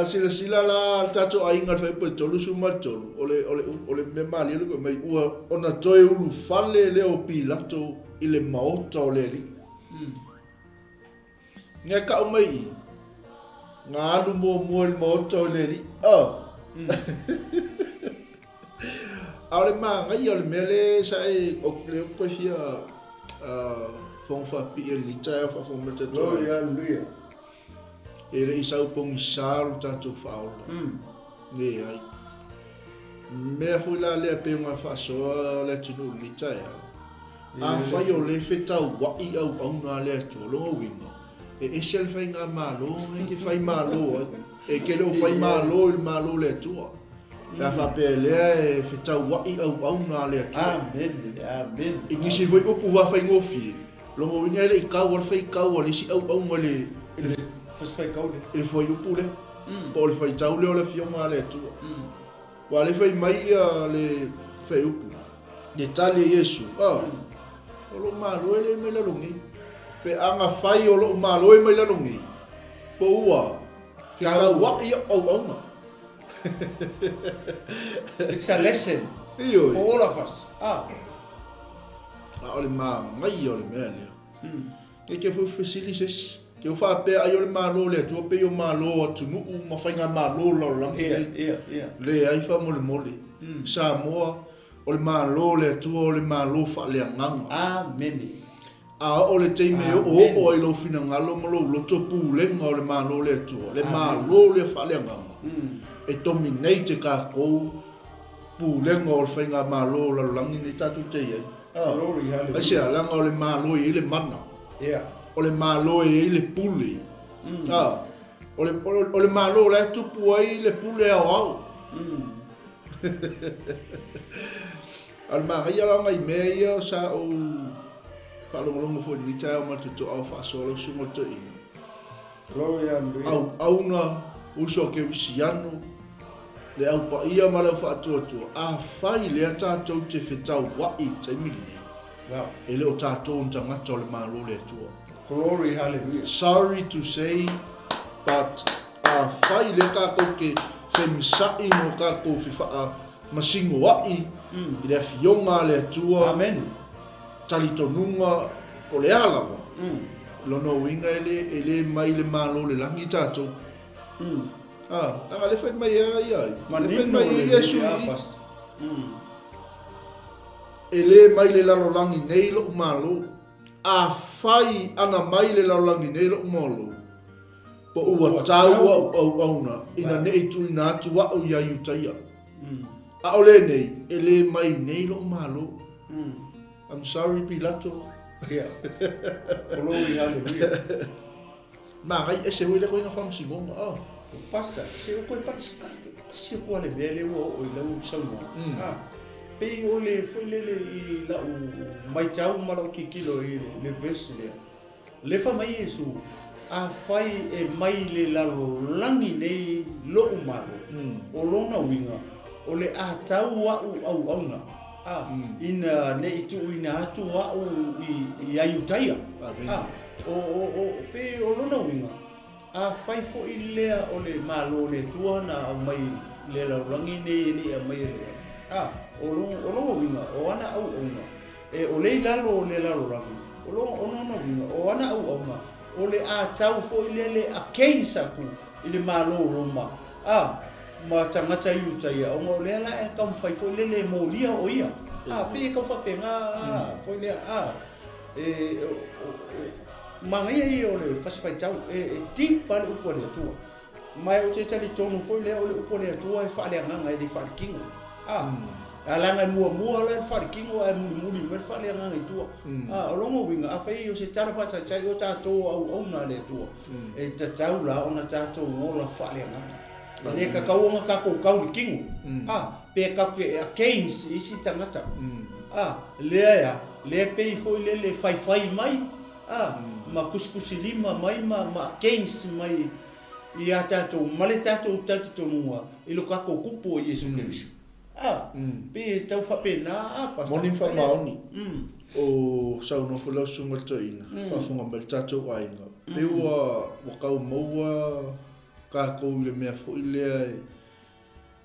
[SPEAKER 2] Silasila la le tatou aiga i le fuaiupu e 33, o le, o le, o le mea malie lea mai, ua ona toe ulufale lea o Pilato i le maota o le Alii. Nge kau mai i, nga alu muamua i le maota o le Alii. Oh. A o le manaia o le mea le sa e, o le o koe fia fofoga faapipii i lenei taeao faafofoga mai le tatou
[SPEAKER 1] aiga. Glory hallelujah.
[SPEAKER 2] E le i sau pogisa lo tatou faaola. Leai. Mea foi la lea pei ona faasoa le atunuu i lenei taeao. Afai o lea e fetauai auauna a le Atua, lona uiga, e ese le faigamalo e te fai malo ai. E te le o fai malo i le Malo o le Atua. Pe a faapea lea e fetaua'i auauna a le Atua.
[SPEAKER 1] Amene, amene.
[SPEAKER 2] I nisi foi upu faafaigofie, lona uiga e le i tau a le faitau a le isi auauna i le, i le,
[SPEAKER 1] Fasi faitau lea.
[SPEAKER 2] I le fuaiupu lea, po o le faitau lea o le Afioga a le Atua. Aua o lea e fai mai le fuaiupu, le tali a Iesu, a, o lou Malo e le mai lalo nei. Pe a na fai o lou Malo e mai lalo nei, po ua fetaua'i au auauna.
[SPEAKER 1] It's a lesson
[SPEAKER 2] Ioe.
[SPEAKER 1] for all of us. Ah.
[SPEAKER 2] A o le manaia o le mea lea. Kei te foi fesili se isi. Te u faapea ai o le Malo o le Atua pei o Malo o atunuu ma faigamalo o le lalolagi
[SPEAKER 1] nei. Ia, ia, ia.
[SPEAKER 2] Leai faamolemole. Samoa, o le Malo o le Atua o le Malo faaleagaga.
[SPEAKER 1] Amene.
[SPEAKER 2] A oo le taimi e oooo ai lou finagalo ma lou loto pulega o le Malo o le Atua, le Malo lea faaleagaga, e dominate e tatou pulega o le faigamalo o lalolagi nei tatou te i ai. Aisea? Leaga o le Malo e i ai le mana. O le Malo e i ai le pule. O le Malo o la e tupu ai le pule aoao. A o le manaia la o nai mea ia sa ou faalogologo foi i lenei taeao ma le totoa o faasoa lau susuga i le toeaina.
[SPEAKER 1] Glory hallelujah.
[SPEAKER 2] Auauna, uso a kerisiano, le au paia ma le au faatuatua, afai lea tatou te fetauai i le taimi lenei, e le o tatou ni tagata o le Malo o le Atua.
[SPEAKER 1] Glory hallelujah.
[SPEAKER 2] Sorry to say but afai lea tatou te femisa'i ma o tatou fefaa masinoa'i i le Afioga a le Atua,
[SPEAKER 1] Amen.
[SPEAKER 2] talitonuga po o le a lava, lona uiga e le, e le mai le Malo o le Lagi tatou. Ah, leaga lea fai mai a ia ai. Lea fai
[SPEAKER 1] Manino
[SPEAKER 2] mai
[SPEAKER 1] le
[SPEAKER 2] Iesu
[SPEAKER 1] lele a
[SPEAKER 2] i,
[SPEAKER 1] Pastor.
[SPEAKER 2] E le mai le lalolagi nei lo'u Malo. Afai ana mai le lalolagi nei lo'u Malo, po ua tau a'u auauna ina ne'i tuuina atu a'u iā Iutaia. A o lenei, e le mai nei lo'u Malo. I'm sorry Pilato.
[SPEAKER 1] Ia. Glory hallelujah.
[SPEAKER 2] Magai ese foi lea koina faamasinoga. Ah.
[SPEAKER 1] Pastor, se o koe pai tasi aku a le mea lea ua oo i lau saunoaga. Ah, pei o le foi lele i lau maitau ma lau tilotilo i le verse lea. Le fai mai Iesu, Afai e mai le lalolagi nei lo'u Malo, o lona uiga, o le a tau a'u auauna, a, ina ne i tuuina atu a'u i a Iutaia. A, o, o, o, pe o lona uiga, afai foi lea o le Malo o le Atua na aumai le lalolagi nei e le i aumaia le, a, o, o lona uiga, o ana auauna, E o le i lalo o le lalolagi, o lona uiga, o ana auauna, o le a tau foi lele against atu i le Malo o Roma, a, ma tagata Iutaia, ona o lea la e taumafai foi lele e molia o ia. A, pei e tau faapena a, foi lea, a, e, o, o, o, manaia ia o le fasi faitau, e, e deep lava le upu a le Atua. Ma ou te talitonu foi lea o le upu a le Atua e faaleagaga e le faaletino. A, a leaga e muamua la le faaletino ae mulimuli mai le faaleagaga i tua. A, o lona uiga, afai o se tala faataitai o tatou o auauna a le Atua, e tatau la ona tatou ola faaleagaga. E le tatau ona tatou tau i le tino, a, pe tatou te against isi tagata. A, lea e a, lea pei foi lele faifai mai, A, ma kusikusilima mai ma ma against mai iā tatou ma le tatou talitonuga i lo tatou Kupu o Iesu Keriso. A, pei e tau faapena a, Pastor.
[SPEAKER 2] Moni ma faamaoni. O saunoa foi lau susuga i le toeaina, faafofoga mai le tatou aiga, pei ua ua tau maua tatou i le mea foi lea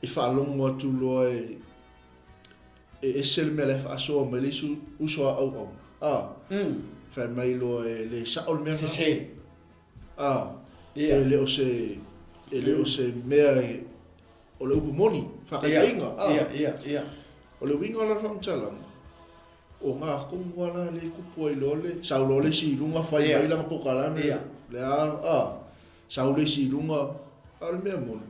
[SPEAKER 2] e faalogo atu loa e E ese le mea la e faasoa mai le isi uso a auauna, a, fai mai loa e le sao le mea lena.
[SPEAKER 1] Sese.
[SPEAKER 2] A, e le o se, e le o se mea e, o le upu moni, faataitaiga, a.
[SPEAKER 1] Ia, ia, ia.
[SPEAKER 2] O le uiga o lana faamatalaga, o ngā tonu a la le tupu ai loa le, sau loa le isi i luga fai mai lana pokalame, le a, a, sau le isi i luga, a o le mea moni,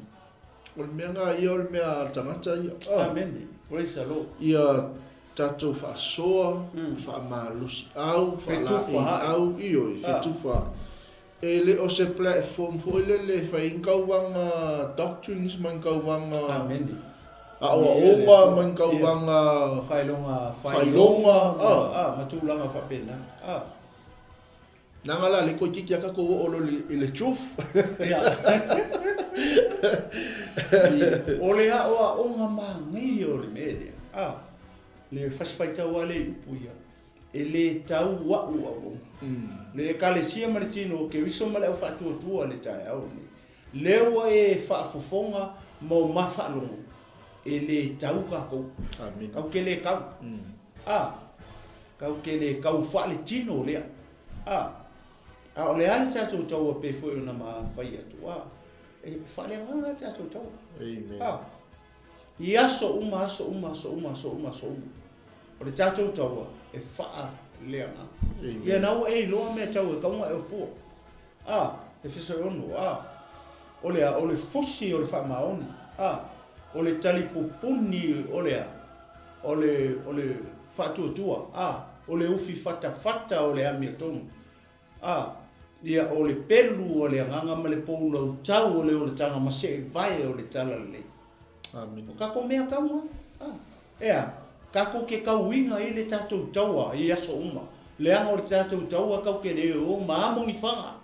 [SPEAKER 2] O le mea nga ia o le mea a le tagata ia.
[SPEAKER 1] Ah. Amen. Praise the Lord.
[SPEAKER 2] Ia tatou faasoa, faamalosiau, faalaeiau, ioe, fetufaai. E le o se platform foi lele e fai ai ni tauvaga doctrines ma ni tauvaga
[SPEAKER 1] Amen.
[SPEAKER 2] Aoaoga ma ni tauvaga
[SPEAKER 1] Faailoga
[SPEAKER 2] faailoga
[SPEAKER 1] a ma tulaga faapena a.
[SPEAKER 2] Leaga la lea toeitiiti a tatou oo loa i le truth.
[SPEAKER 1] Ia. O le aoaoga manaia o le mea lea a, le fasi faitau a lea i upu ia, e le tau a'u auauna. Le Ekalesia ma le Tino o Keriso ma le Au Faatuatua i le taeao lenei. Lea ua e faafofoga ma o ma faalogo, e le tau tatou.
[SPEAKER 2] Amene.
[SPEAKER 1] Tatou te le tau. A, tatou te le tau faaletino lea. A, a o le a le tatou taua pei foi ona ma fai atu, a, e faaleagaga le tatou taua.
[SPEAKER 2] Amen.
[SPEAKER 1] A, i aso uma, aso uma, aso uma, aso uma, aso uma, o le tatou taua e faaleagaga.
[SPEAKER 2] Amen.
[SPEAKER 1] Ia na ua e iloa mea tau e tau ona e ofua. A, Efeso e 6, a, o le a? O le fusi o le faamaoni, a, o le talipupuni o le a? O le, o le faatuatua, a, o le ufi fatafata o le amiotonu, a, ia, o le pelu o le agaga ma le poulautau o le olataga ma seevae o le talalelei.
[SPEAKER 2] Amene.
[SPEAKER 1] O tatou mea tau a, a, e a? Tatou te tauiga i le tatou taua i aso uma. Leaga o le tatou taua tatou te le o ma amo ni faga.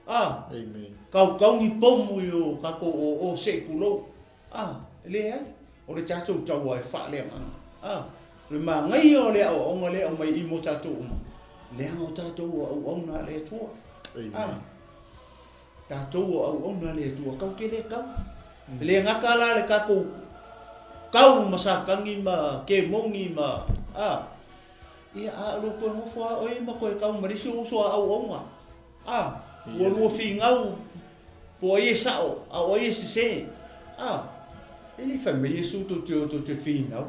[SPEAKER 1] A,
[SPEAKER 2] Amen.
[SPEAKER 1] kaukau ni pomu i o tatou oo se i tulou. A, e leai. O le tatou taua e faaleagaga. A, o le manaia o le aoaoga lea e aumai i i mo tatou uma, leaga o tatou o auauna a le Atua.
[SPEAKER 2] Amen.
[SPEAKER 1] A, tatou o auauna a le Atua, tatou te le kau. E le gata la le tatou kau ma Satani ma kemoni ma, a, ia, a o le toe nofo lava oe ma toe kau ma le isi uso a auauna. A, ua lua finau po o ai e sao, a o ai e sese. A, e le i fai mai Iesu tou te o tou te finau.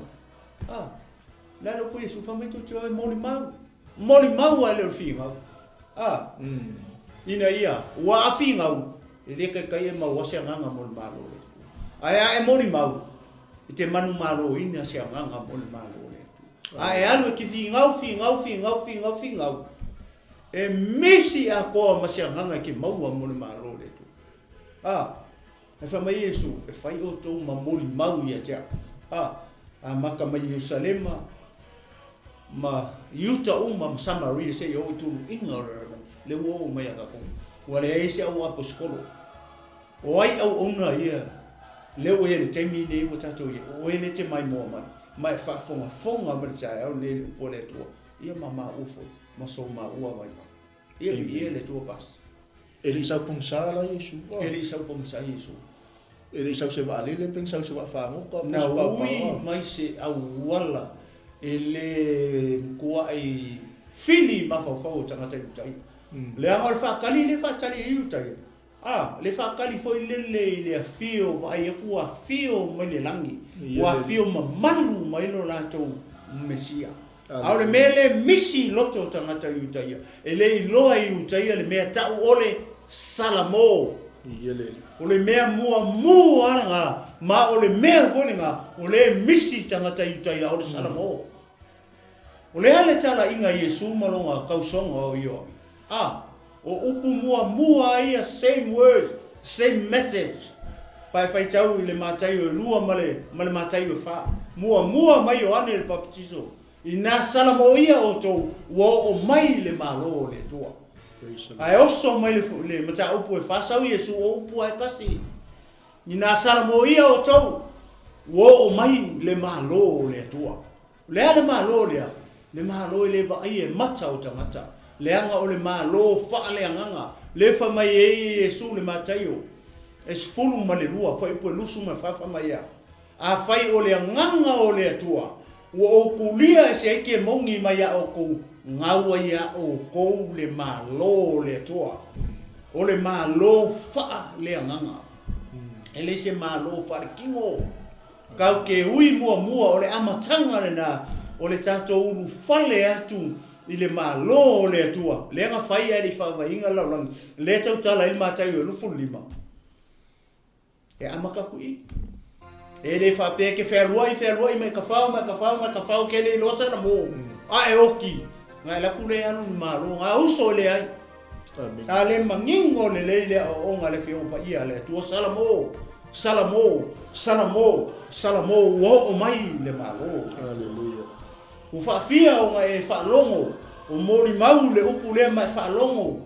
[SPEAKER 1] A, o le a le upu a Iesu, fai mai tou te o e molimau. Molimau ae le o le finau. A, ina ia, ua a finau, e le taitai e maua se agaga mo le Malo o le Atua. Ae a e molimau, e te manumaloina se agaga mo le Malo o le Atua. A e alu e te finau, finau, finau, finau, finau, e misi atoa ma se agaga e te maua mo le Malo o le Atua. A, ae fai mai Iesu, e fai outou ma molimau ia te au. A, amata mai Ierusalema, ma Iuta uma ma Samaria seia oo i tuluiga o le lalolagi, lea ua oo mai ia tatou. Ua leai se au aposetolo. O ai auauna ia lea ua i ai i le taimi lenei ua tatou i ai, o oe lea e te maimoa mai, ma e faafogafoga mai i le taeao lenei i le upu a le Atua, ia ma maua foi ma sou maua vaivai. Ia viia le Atua Pastor.
[SPEAKER 2] E le i sau pogisa la Iesu.
[SPEAKER 1] E le i sau pogisa Iesu.
[SPEAKER 2] E le i sau se vaalele pe ni sau se vaafagota
[SPEAKER 1] pe se paopao. Na ui mai se auala e le matuai fili mafaufau o tagata i uta ia. Leaga o le faatali lea e faatali ai uta ia. A, le faatali foi lele i le afio vaai atu ua afio mai le lagi, ua afio mamalu mai lo latou Mesia. A o le mea lea e misi i loto o tagata i uta ia, e le iloa i uta ia le mea tau o le Salamo. O le mea muamua lena, ma o le mea foi lena o lea e misi i tagata i uta ia, o le Salamo. O le a le talaiga a Iesu ma lona tausoga o Ioane? A, o upu muamua ia, same words, same message, pa e faitau i le Mataio e 2 ma le, ma le Mataio e 4. Muamua mai Ioane le Papatiso, Inā salamoia outou, ua oo mai le Malo o le Atua. Ae oso mai le, le mataupu e faasau Iesu, o upu lava e tasi. Inā salamoia outou, ua oo mai le Malo o le Atua. O le a le Malo lea? Le Malo e le vaaia e mata o tagata, leaga o le Malo faaleagaga, lea fai mai ai Iesu le Mataio e 12, fuaiupu e 24 fai mai a, Afai o le agaga o le Atua, ua ou kulia ese ai kemogi mai a outou, gaua ia outou le Malo o le Atua. O le Malo faaleagaga. E le se Malo faalekino. Kau ke ui muamua o le amataga lena o le tatou ulufale atu i le Malo o le Atua, lea na fai ae le i faavaeina le lalolagi, lea e tautala ai le Mataio e 25, e amata atu i i. E le faapea e te fealuai, fealuai ma e tafao, ma e tafao, ma e tafao, ke le iloa sana mo, a e oki, na e laku le alu i le Malo, na uso e leai. A le manino lelei le aoaoga a le Afioga Paia a le Atua Salamo. Salamo, Salamo, Salamo, ua oo mai le Malo.
[SPEAKER 2] Haleluia.
[SPEAKER 1] Ua faafia ona e faalogo o molimau le upu lea ma e faalogo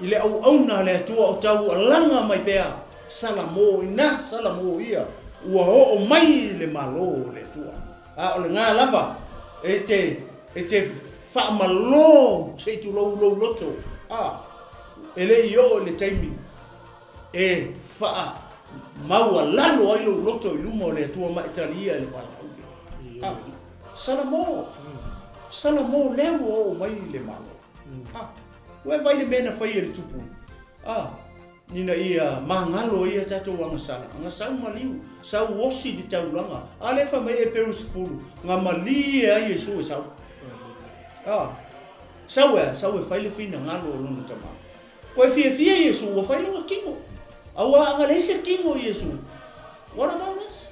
[SPEAKER 1] i le auauna a le Atua o taualaga mai pea, Salamo, ina Salamo ia, ua oo mai le Malo o le Atua. A o lena lava e te, e te faamalō se i tulou lou loto, a, e le i oo i le taimi e faamaualalo ai lou loto i luma o le Atua ma e talia i le valaau lea. A, Salamo, Salamo lea ua oo mai le Malo. A, ua e vaai i le mea na fai e le Tupu, a, ina ia magalo ai a tatou agasala, agasau maliu, sau osi le taulaga, a lea fai mai Eperu 10, na malie ai Iesu e sau. A, sau e a? Sau e fai le finagalo o lona Tama. Koe fiafia Iesu ua fai lona tino. Aua a na leai se tino i Iesu, what about us?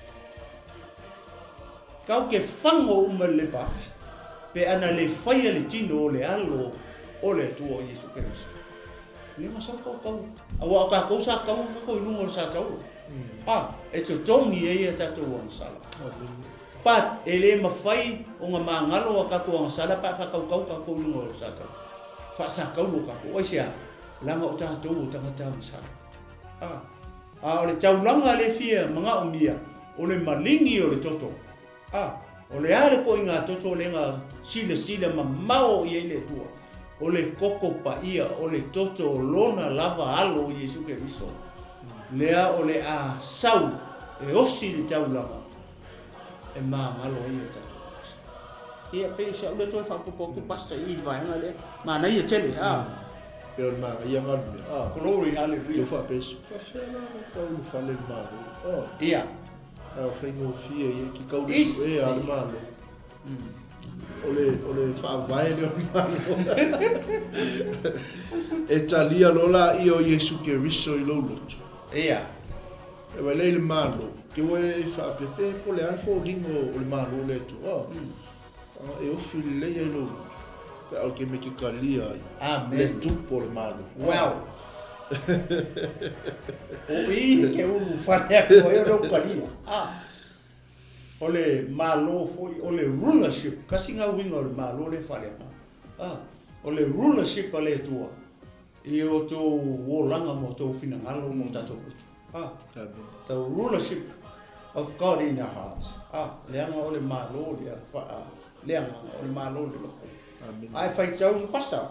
[SPEAKER 1] Kau ke fago uma i le lepa afi, pe ana le faia le tino o le Alo o le Atua o Iesu Keriso. Le na sau kau kau. Aua o tatou sa kau tatou i luga o le sa taula. A, e totogi ai a tatou agasala. But, e le mafai ona magalo a tatou agasala pe a faatautau tatou i luga o le sa taula. Faasataulu tatou. Aisea? Leaga o tatou o tagata agasala. A, a o le taulaga lea e fia manaomia, o le maligi o le toto. A, o le a le koiga toto lea na silasila mamao i ai le Atua? O le koko paia, o le toto o Lona lava Alo o Iesu Keriso, lea o le a sau e osi le taulaga e magalo ai a tatou agasala. Ia, pei o si au lea toe faaopoopo atu Pastor i le vaega lea. Manaia tele, a.
[SPEAKER 2] Pei o le manaia na le mea, a.
[SPEAKER 1] Glory, hallelujah.
[SPEAKER 2] Teu faapea, faafefea la ona tau ulufale i le Malo, a.
[SPEAKER 1] Ia.
[SPEAKER 2] A o faigofie ia ki kau le sue a le Malo. O le, o le faavae lea o le Malo. E talia loa laia o Iesu Keriso i lou loto.
[SPEAKER 1] Ia.
[SPEAKER 2] E vaai lea i le Malo, te ua e faapea pe po o le a le foliga o le Malo lea e tua, e ofi lelei ai lou loto, pe a o le taimi e te talia ai
[SPEAKER 1] Amen.
[SPEAKER 2] le tupu o le Malo.
[SPEAKER 1] Well, o i ke ulu fale atu ai o lou talia. Ah. O le Malo foi, o le rulership, kasi ngā uiga o le Malo lea e fale atu. Ah. O le rulership a le Atua i o tou olaga ma o tou finagalo ma o tatou loto. Ah. The rulership of God in our hearts. Ah, leaga o le Malo lea faa le agaga, o le Malo o le loko.
[SPEAKER 2] Amen.
[SPEAKER 1] Ae faitau i pasa.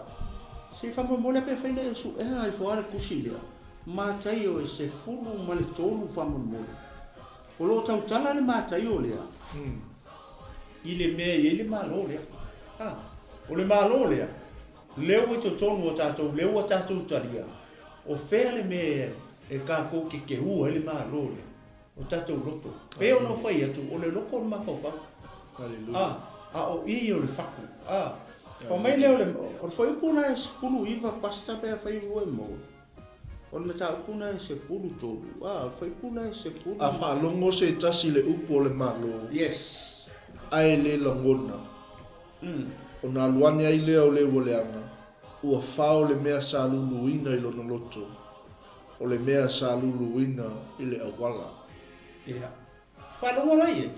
[SPEAKER 1] Se i faamolemole pe fai lea suea ifo lava le tusi lea. Mataio e 13 faamolemole. O lo o tautala le Mataio lea i le mea e i ai le Malo lea. Ah, o le Malo lea, lea ua i totonu o tatou, lea ua tatou talia, o fea le mea e tatou te teua ai le Malo lea? O tatou loto. Pei ona ou fai atu, o le loto o le mafaufau.
[SPEAKER 2] Hallelujah.
[SPEAKER 1] A, a o i o le fatu. A, fai mai lea o le, o le fuaiupu la e 19 Pastor pe afai ua e maua. O le mataupu lena e 13, a, o le fuaiupu la e 10.
[SPEAKER 2] A faalogo se tasi i le upu o le Malo.
[SPEAKER 1] Yes.
[SPEAKER 2] Ae le lagona. Ona alu ane ai lea o le ua leaga, ua fao le mea sa luluina i lona loto, o le mea sa luluina i le auala.
[SPEAKER 1] Ia. Faalogo la i ai,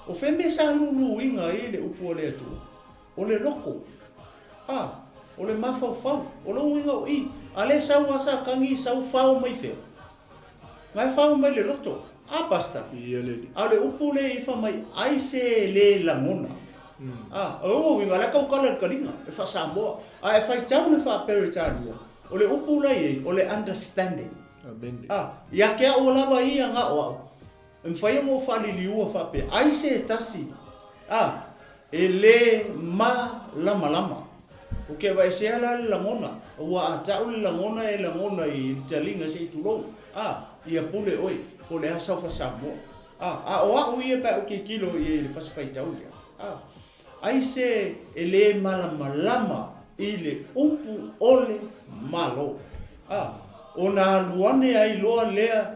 [SPEAKER 1] o fea mea sa luluina ai le upu a le Atua? O le loko. A, o le mafaufau. O lou uiga o i, a le sau a Satani sau fao mai fea? Na e fao mai le loto. A, Pastor?
[SPEAKER 2] Ia le alii.
[SPEAKER 1] A o le upu lea i fai mai, ai se le lagona. A, o lou uiga, o la e tautala i le taliga, e faa-Samoa. A e faitau le faa-Peretania, o le upu la i ai, o le understanding.
[SPEAKER 2] Amene.
[SPEAKER 1] A, ia te au lava ia na o au, e mafai ona ou faaliliua faapea, ai se tasi, a, e le malamalama. Ou te aveesea la le lagona, aua a ta'u le lagona e lagona i le taliga se i tulou, a, ia pule oe, po o le a sau faa-Samoa. A, a o a'u ia pe a ou tilotilo i ai i le fasi faitau lea, a, ai se e le malamalama i le upu o le Malo. A, ona alu ane ai loa lea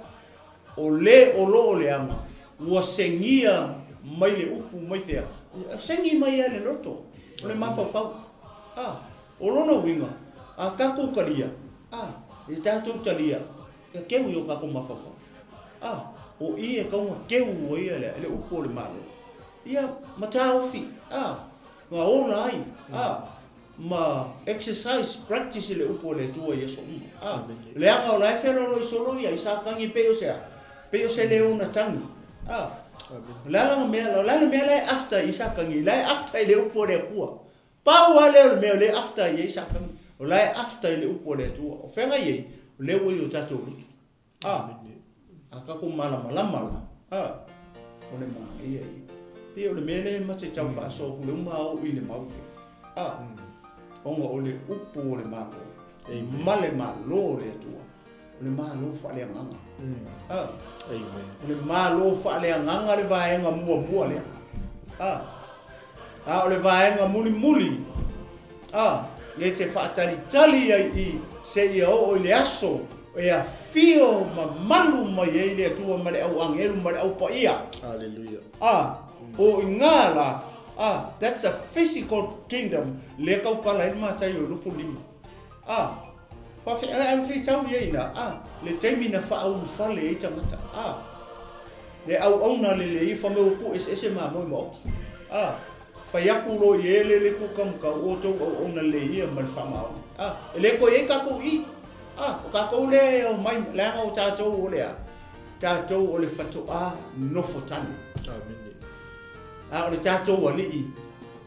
[SPEAKER 1] o le o lo o leaga, ua segia mai le upu mai fea? Segi mai lava i le loto, o le mafaufau. A, o lona uiga, a tatou talia, a, e tatou talia, ia keu i o tatou mafaufau. A, o i e tau ona teu ai le, le upu o le Malo. Ia, ma taofi, a, ma ola ai, a, ma exercise, practice le upu o le Atua i aso uma. A, leaga o la e feloaloi solo ia i sa tagi pei o se a? Pei o se leo na tagi. A, o le a la mea, o le a le mea la e after i sa tagi? La e after i le upu o le Atua. Pau lava lea o le mea o lea e after i ai Satani, o la e after i le upu a le Atua. O fea i ai? O lea ua i o tatou loto. A, a tatou malamalama la, a, o le manaia ia. Pei o le mea lea ma te tau faasoa atu le uma au i le mau lea. A, ona o le upu o le Malo, ma le Malo o le Atua. O le Malo faaleagaga. A.
[SPEAKER 2] Amen.
[SPEAKER 1] O le Malo faaleagaga le vaega muamua lea. A. A o le vaega mulimuli. A. Le te faatalitali ai i seia oo i le aso e afio mamalu mai ai le Atua ma le au agelu ma le au paia.
[SPEAKER 2] Hallelujah.
[SPEAKER 1] A. O i ngā la. A. That's a physical kingdom. Le kaukala ai le Mataio 25. A. Faafeagai ma faitau ia ina, a, le taimi na faaulufale ai tagata, a, le auauna le le ifa me ua tuueseese mamoe ma oki, a, fai atu loa i e le le tuukamukau o outou auauna lelei ia ma le faamaoni, a, e le toe i ai tatou i i, a, o tatou lea e omai, leaga o tatou o le a? Tatou o le fatoa nofo tane.
[SPEAKER 2] Amene.
[SPEAKER 1] A o le tatou Alii,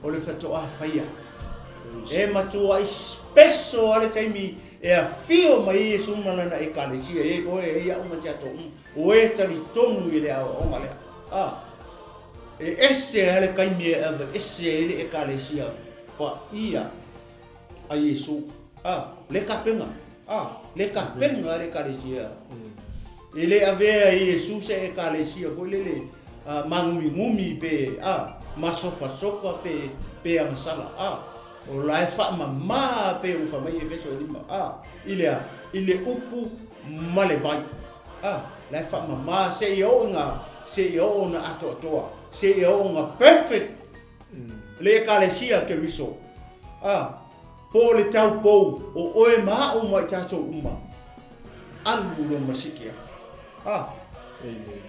[SPEAKER 1] o le fatoa faia. E matuai special lava le taimi e afio mai ai Iesu ma Lana Ekalesia e i ai oe, e i ai au ma tatou uma. O e talitonu i le aoaoga lea. A, e ese lava le taimi e aveese ai le Ekalesia paia a Iesu. A, le tapena. A, le tapena a le Ekalesia. E le avea e Iesu se Ekalesia foi lele māgumigumi pe, a, masofasofa pe, pe agasala. A, o la e faamama pe ua fai mai Efeso e lima, a, i le a? I le upu ma le vai. A, la e faamama seia oo ina, seia oo ina atoatoa, seia oo ina perfect le Ekalesia Keriso. A, po o le taupou o oe ma a'u ma i tatou uma, alu loa ma siki atu. A.
[SPEAKER 2] Amen.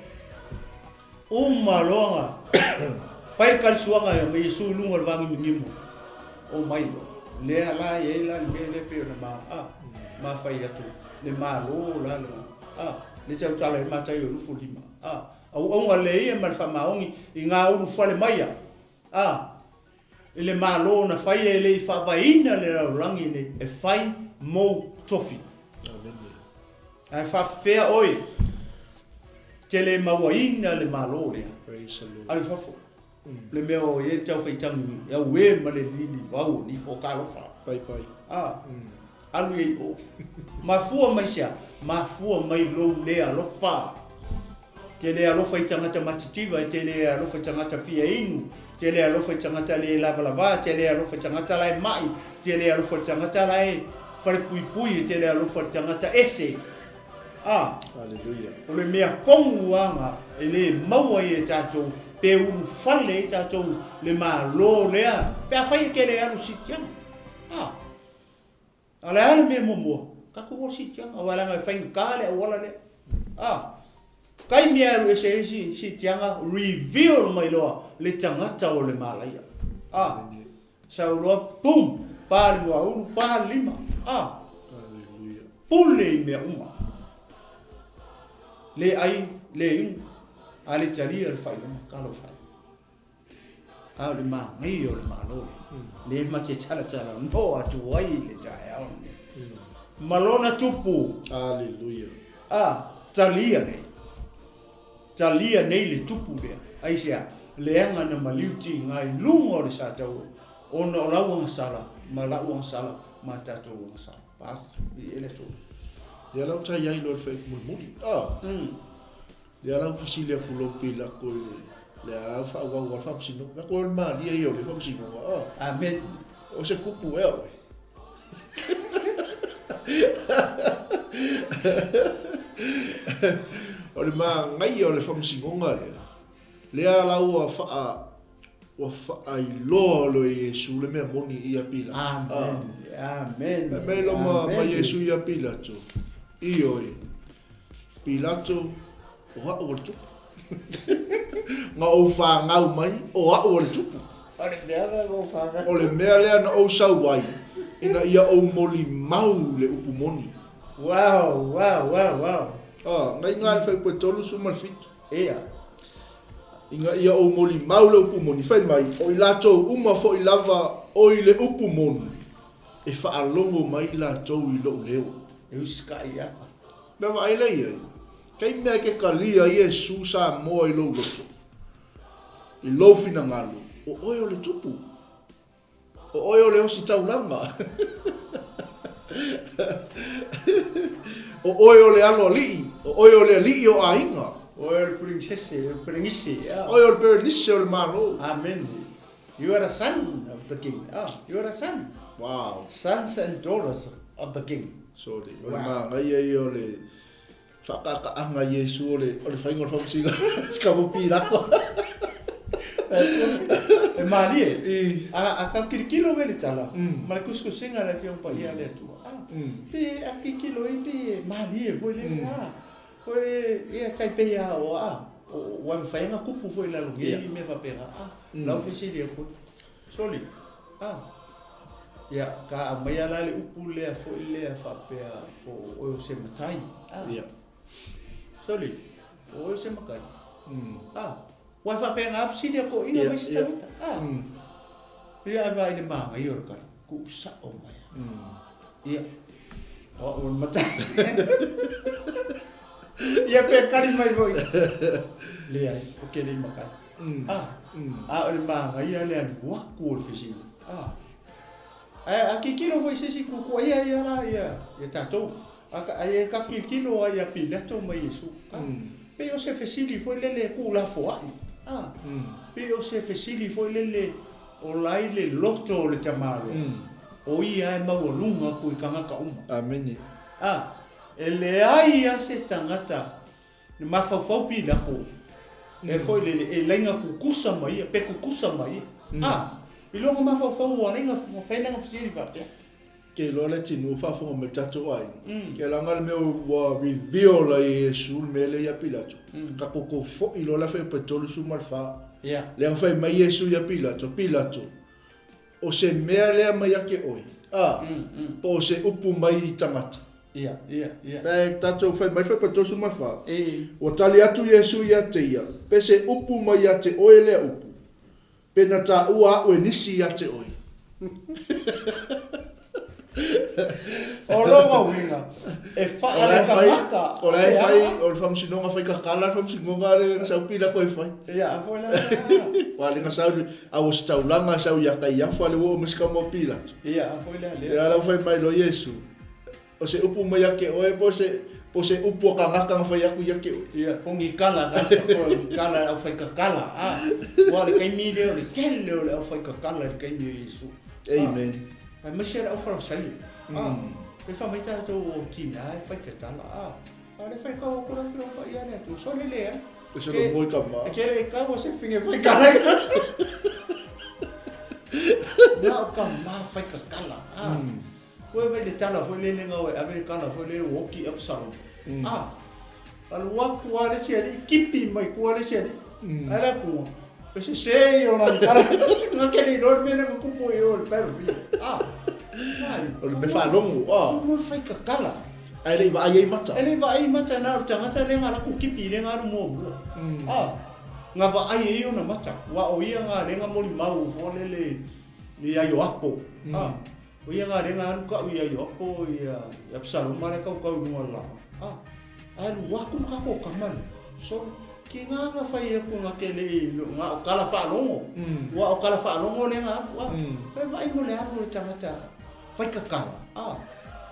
[SPEAKER 1] Uma loa na fai le kalisuaga ia ma Iesu i luga o le vāgimigimo, omai loa. Lea la e i ai la le mea lea e pei ona ma, a, ma fai atu, le Malo la lena, a, le tautala ai Mataio 25, a, auauga lea ia ma le faamaoni i ngā ulufale maia, a, I le Malo na faia e le i faavaeina le lalolagi nei e fai mou tofi. Ae faafefea oe te le mauaina le Malo lea. Alu i fafo. Le mea o i ai le tau faitagi e auē ma le lilivau o nifo talofa. A, alu i ai o. Mafua mai se a? Mafua mai lou le alofa. Te le alofa i tagata matitiva, e te le alofa i tagata fia inu, te le alofa i tagata le lavalava, te le alofa i tagata la e ma'i, te le alofa i tagata la e falepuipui, e te le alofa i tagata ese. A,
[SPEAKER 2] Hallelujah.
[SPEAKER 1] o le mea kogu aga e le maua ai e tatou, pe ulufale ai tatou le Malo lea, pe afai e te le alu sitiaga. A. A o le a le mea muamua? Tatou o siitiaga, aua leaga e faigata le auala lea. A, taimi e alu ese ai siitiaga, reveal mai loa le tagata o le malaia. A, sau loa, boom, pa le muaulu, pa le lima. A, pule i mea uma. Le ai, le inu, a le talia le faailoga, talofa e. A o le manaia o le Malo lea, lea ma te talatalanoa atu ai i le taeao lenei. Ma lona tupu.
[SPEAKER 2] Aleluia.
[SPEAKER 1] A, talia nei. Talia nei le tupu lea. Aisea? Leaga na maliu tiga i luga o le sataua, ona o lau agasala ma la'u agasala ma tatou agasala. Pastor, viia le Atua.
[SPEAKER 2] Ia lau tai ai loa le whaik mulimuli. Ah. Lea la ua fesili atu lou Pilato i le, le a faaauau a le faamasinoga. Fai atu, O le malie ia o le faamasinoga, a.
[SPEAKER 1] Amen.
[SPEAKER 2] O se kupu ea oe? O le manaia o le faamasinoga lea, lea la ua faa, ua faailoa loa e Iesu le mea moni ia Pilato.
[SPEAKER 1] Amen. Amen.
[SPEAKER 2] Fai mai loa ma, ma Iesu ia Pilato, Ioe, Pilato, O a'u o le tupu. Na ou fanau mai, o a'u o le tupu.
[SPEAKER 1] O le mea na ou fanau.
[SPEAKER 2] O le mea lea na ou sau ai, ina ia ou molimau le upu moni.
[SPEAKER 1] Wow, wow, wow, wow.
[SPEAKER 2] Ah, ngai ngā le whaipu e 37.
[SPEAKER 1] Ia.
[SPEAKER 2] Ina ia ou molimau le upu moni. Fai mai, o i latou uma fo'i lava o i le upu moni, e faalogo mai latou i lo'u leo.
[SPEAKER 1] E usikai ia.
[SPEAKER 2] Mea vaai lea i ai, kei mea e ke kalia Iesu Samoa i lou loto, i lou finagalo, o oe o le tupu. O oe o le ositaulaga. O oe o le aloalii. O oe o le alii o aiga.
[SPEAKER 1] O oe o le princese, o le perenise.
[SPEAKER 2] O oe o le perenise o le Malo.
[SPEAKER 1] Amen. You are a son of the king. Ah, you are a son.
[SPEAKER 2] Wow.
[SPEAKER 1] Sons and daughters of the king.
[SPEAKER 2] Sorry. O le manaia ia o le Faakaakaaga i Iesu o le o le faiga o le faamasinoga si Pilato.
[SPEAKER 1] E malie. A a tau kilokilo mai le tala ma le tusitusiga a le Afioga Paia a le Atua. A pe a kilokilo ai pe malie foi le a foi ia tai pei a o a ua mafai ona tupu foi i lalo nei mea faapena. A lau fesili atu soli a Ia, ka aumaia la le upu lea foi lea faapea po o oe o se matai. Ah.
[SPEAKER 2] Ia.
[SPEAKER 1] Soli, o oe o se matai. Ah. Ua e faapea nga fesili a toeaiina ma isi tagata. Ah. Ia ae vaai i le manaia o le tali, tuu sao mai. Ia. O au o le matai. Ia pe tali mai foi. Leai, ou te le i matai. Ah. A o le manaia le alu atu o le fesili. Ah. Ae a tilotilo foi i se isi itu, tuuaia ia la ia ia tatou. A ae ka tilotilo lava ia Pilato ma Iesu. A pei o se fesili foi lele e tuulafoai. A pei o se fesili foi lele o la i le loto o le tamaloa, o ia e maualuga atu i tagata uma.
[SPEAKER 2] Amene.
[SPEAKER 1] A e leai lava se tagata E mafaufau Pilato, e foi lele, e laina tutusa ma ia, pe tutusa ma ia. A, i lona mafaufau ua laina fai lana fesili faapea.
[SPEAKER 2] Ke iloa le atinuu faafofoga mai le tatou aiga, ke laga le mea ua reveal ai e Iesu le mea lea ia Pilato, ka koko foi loa le afe pe 34. Lea na fai mai Iesu ia Pilato, Pilato, o se mea lea mai ia te oe, a, po o se upu mai i tagata.
[SPEAKER 1] Ia, ia, ia.
[SPEAKER 2] Pe tatou fai mai fai 34.
[SPEAKER 1] E.
[SPEAKER 2] Ua tali atu Iesu ia te ia, Pe se upu mai ia te oe lea upu, pe na taua a'u e nisi ia te oe.
[SPEAKER 1] O lona uiga, e faalekamaka.
[SPEAKER 2] O la e fai, o le faamasinoga fai kakala le faamasinoga le na sau Pilato e fai.
[SPEAKER 1] Ia, a foi la.
[SPEAKER 2] Ua le na sau, a ua se taulaga sau ia Kaiafa le ua oo mai si kama o Pilato.
[SPEAKER 1] Ia, a foi lea lea.
[SPEAKER 2] Ia, la ua fai mai loa Iesu, O se upu mai ia te oe po o se, po o se upu a kagaka na fai aku ia te oe.
[SPEAKER 1] Ia, po ni kala ka, po ni kala e aufaikakala, a. Ua o le taimi lea o le tele o le aufaikakala i le taimi o Iesu.
[SPEAKER 2] Amen.
[SPEAKER 1] Aemaise le aufarasaio. A, e fai mai tatou o tina e fai tatala, a. A o le fai kau atu la Afioga Paia a le Atua, sole leai.
[SPEAKER 2] E solo moi ka ma.
[SPEAKER 1] E kele i kau o se finge fai kala. Na o ka ma fai kakala, a. Koe fai le tala foi lele nga oe ave le kala foi lele ua oki Absalom. A, alu atu a le isi alii, kipi mai tua le isi alii. Ae le atu, e sese ia o lana tala. Nga ke le iloa le mea lea na tupu i o i le battlefield. A, mai.
[SPEAKER 2] O le mea faalogo, a.
[SPEAKER 1] O le fai kakala.
[SPEAKER 2] Ae le i vaai ai mata.
[SPEAKER 1] E le i vaai ai mata na o le tagata lea nga alu atu kipi lea nga alu muamua. A, nga vaai ai ona mata. Ua o ia nga lea nga molimau foi lele i ai o Apo. A. O ia nga lea nga alu kau ia Ioapo ia Apisaloma lea kaukau i luga o le laau. A, alu atu le tatou tama lea, sole, ki nga nga fai aku nga ke le i nga o kala faalogo. Ua o kala faalogo lea nga alu, a, fai vaai mo le alu o le tagata fai kakala, a,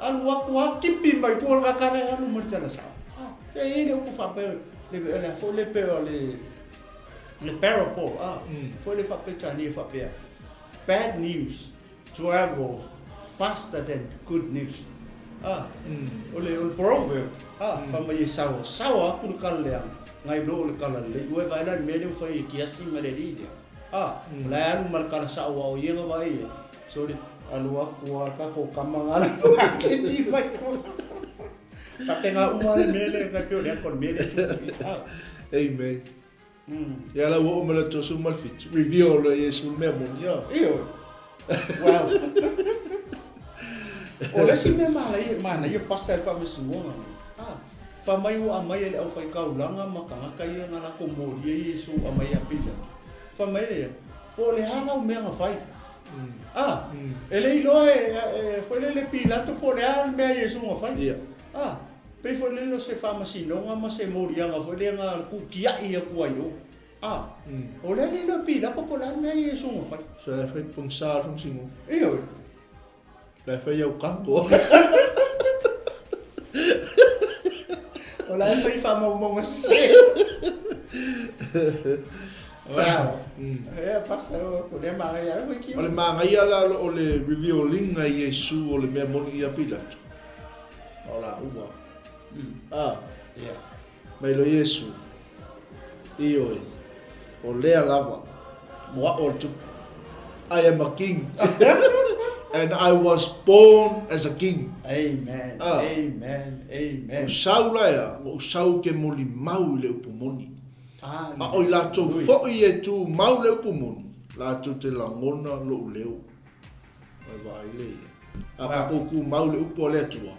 [SPEAKER 1] alu atu a kipi mai tua le kakala e alu ma le tala sao. A, e i ai le upu faapea, le, le a foi le pe o le, le parable, a, foi le faaperetania faapea, bad news Travel faster than good news. A, o le, o le proverb, a, fai mai e saoasaoa atu le kala leaga, nai lo o le kala lelei. Ua e vaai la i le mea lea ua fai e Kiasi ma le alii lea. A, o la e alu ma le kala sao aua o ia na vaai ai. Sorry, alu atu a le tatou kama na alu atu a keti mai tua. Faapena uma le mea lea, tai pei o le ata o le mea lea e tupu i i. Ah.
[SPEAKER 2] Amen. Ia la ua oo mai le 37, reveal loa e Iesu le mea moni, ah.
[SPEAKER 1] Ioe. Wow. O le isi mea manaia, manaia pasa i le faamasinoga nei. Ah. Fai mai ua aumai e le aufaigaulaga ma tagata ia na latou molia Iesu aumai ia Pilato. Fai mai le ia, po o le a lau mea na fai? Ah, e le iloa e, foi lele Pilato po o le a le mea a Iesu na fai.
[SPEAKER 2] Ia.
[SPEAKER 1] Ah, pei foi lele o se faamasinoga ma se moliaga foi lea na tuutiai atu ai o. Ah, o lea le iloa e Pilato po o le a le mea a Iesu na fai.
[SPEAKER 2] So la e fai pongisa le faamasinoga.
[SPEAKER 1] Ioe.
[SPEAKER 2] La e fai au kako.
[SPEAKER 1] O la e fai faamaumauga sese. Wow. Ia, pasa, o lea magaia ai
[SPEAKER 2] O le magaia la o le revealinga i Iesu o le mea moni ia Pilato. O la ua. Ah.
[SPEAKER 1] Yeah.
[SPEAKER 2] Mai lo Iesu. Ioe. O lea lava. Moa'o o le tupu. I am a king. And I was born as a king.
[SPEAKER 1] Amen.
[SPEAKER 2] Ah.
[SPEAKER 1] Amen. Amen.
[SPEAKER 2] O sau la ea, ua ou sau ke molimau i le upu moni. A o i latou foʻi e tu mau le upu moni, latou te lagona loʻu leo. Mai vaai le ia. A kakou ku mau le upu a le Atua,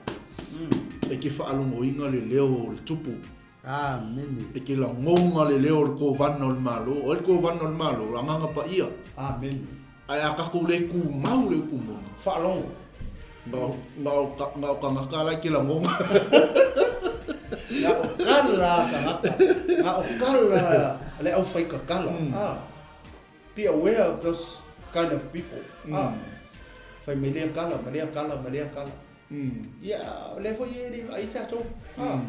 [SPEAKER 2] e ke faalogoina le leo o le tupu.
[SPEAKER 1] Amene.
[SPEAKER 2] E ke lagona le leo o le kovana o le Malo. O ai le kovana o le Malo? O le Agaga Paia.
[SPEAKER 1] Amene.
[SPEAKER 2] Ae a kakou le ku mau le upu moni.
[SPEAKER 1] Faalogo.
[SPEAKER 2] Na o, na o, na o tagata la e ke lagona.
[SPEAKER 1] Na o kala tagata. Na o kala le aufaikakala. Ah. Be aware of those kind of people. Ah. Fai mai lea kala, ma lea kala, ma lea kala. Ia, o lea foi e le vaai tatou. Ah.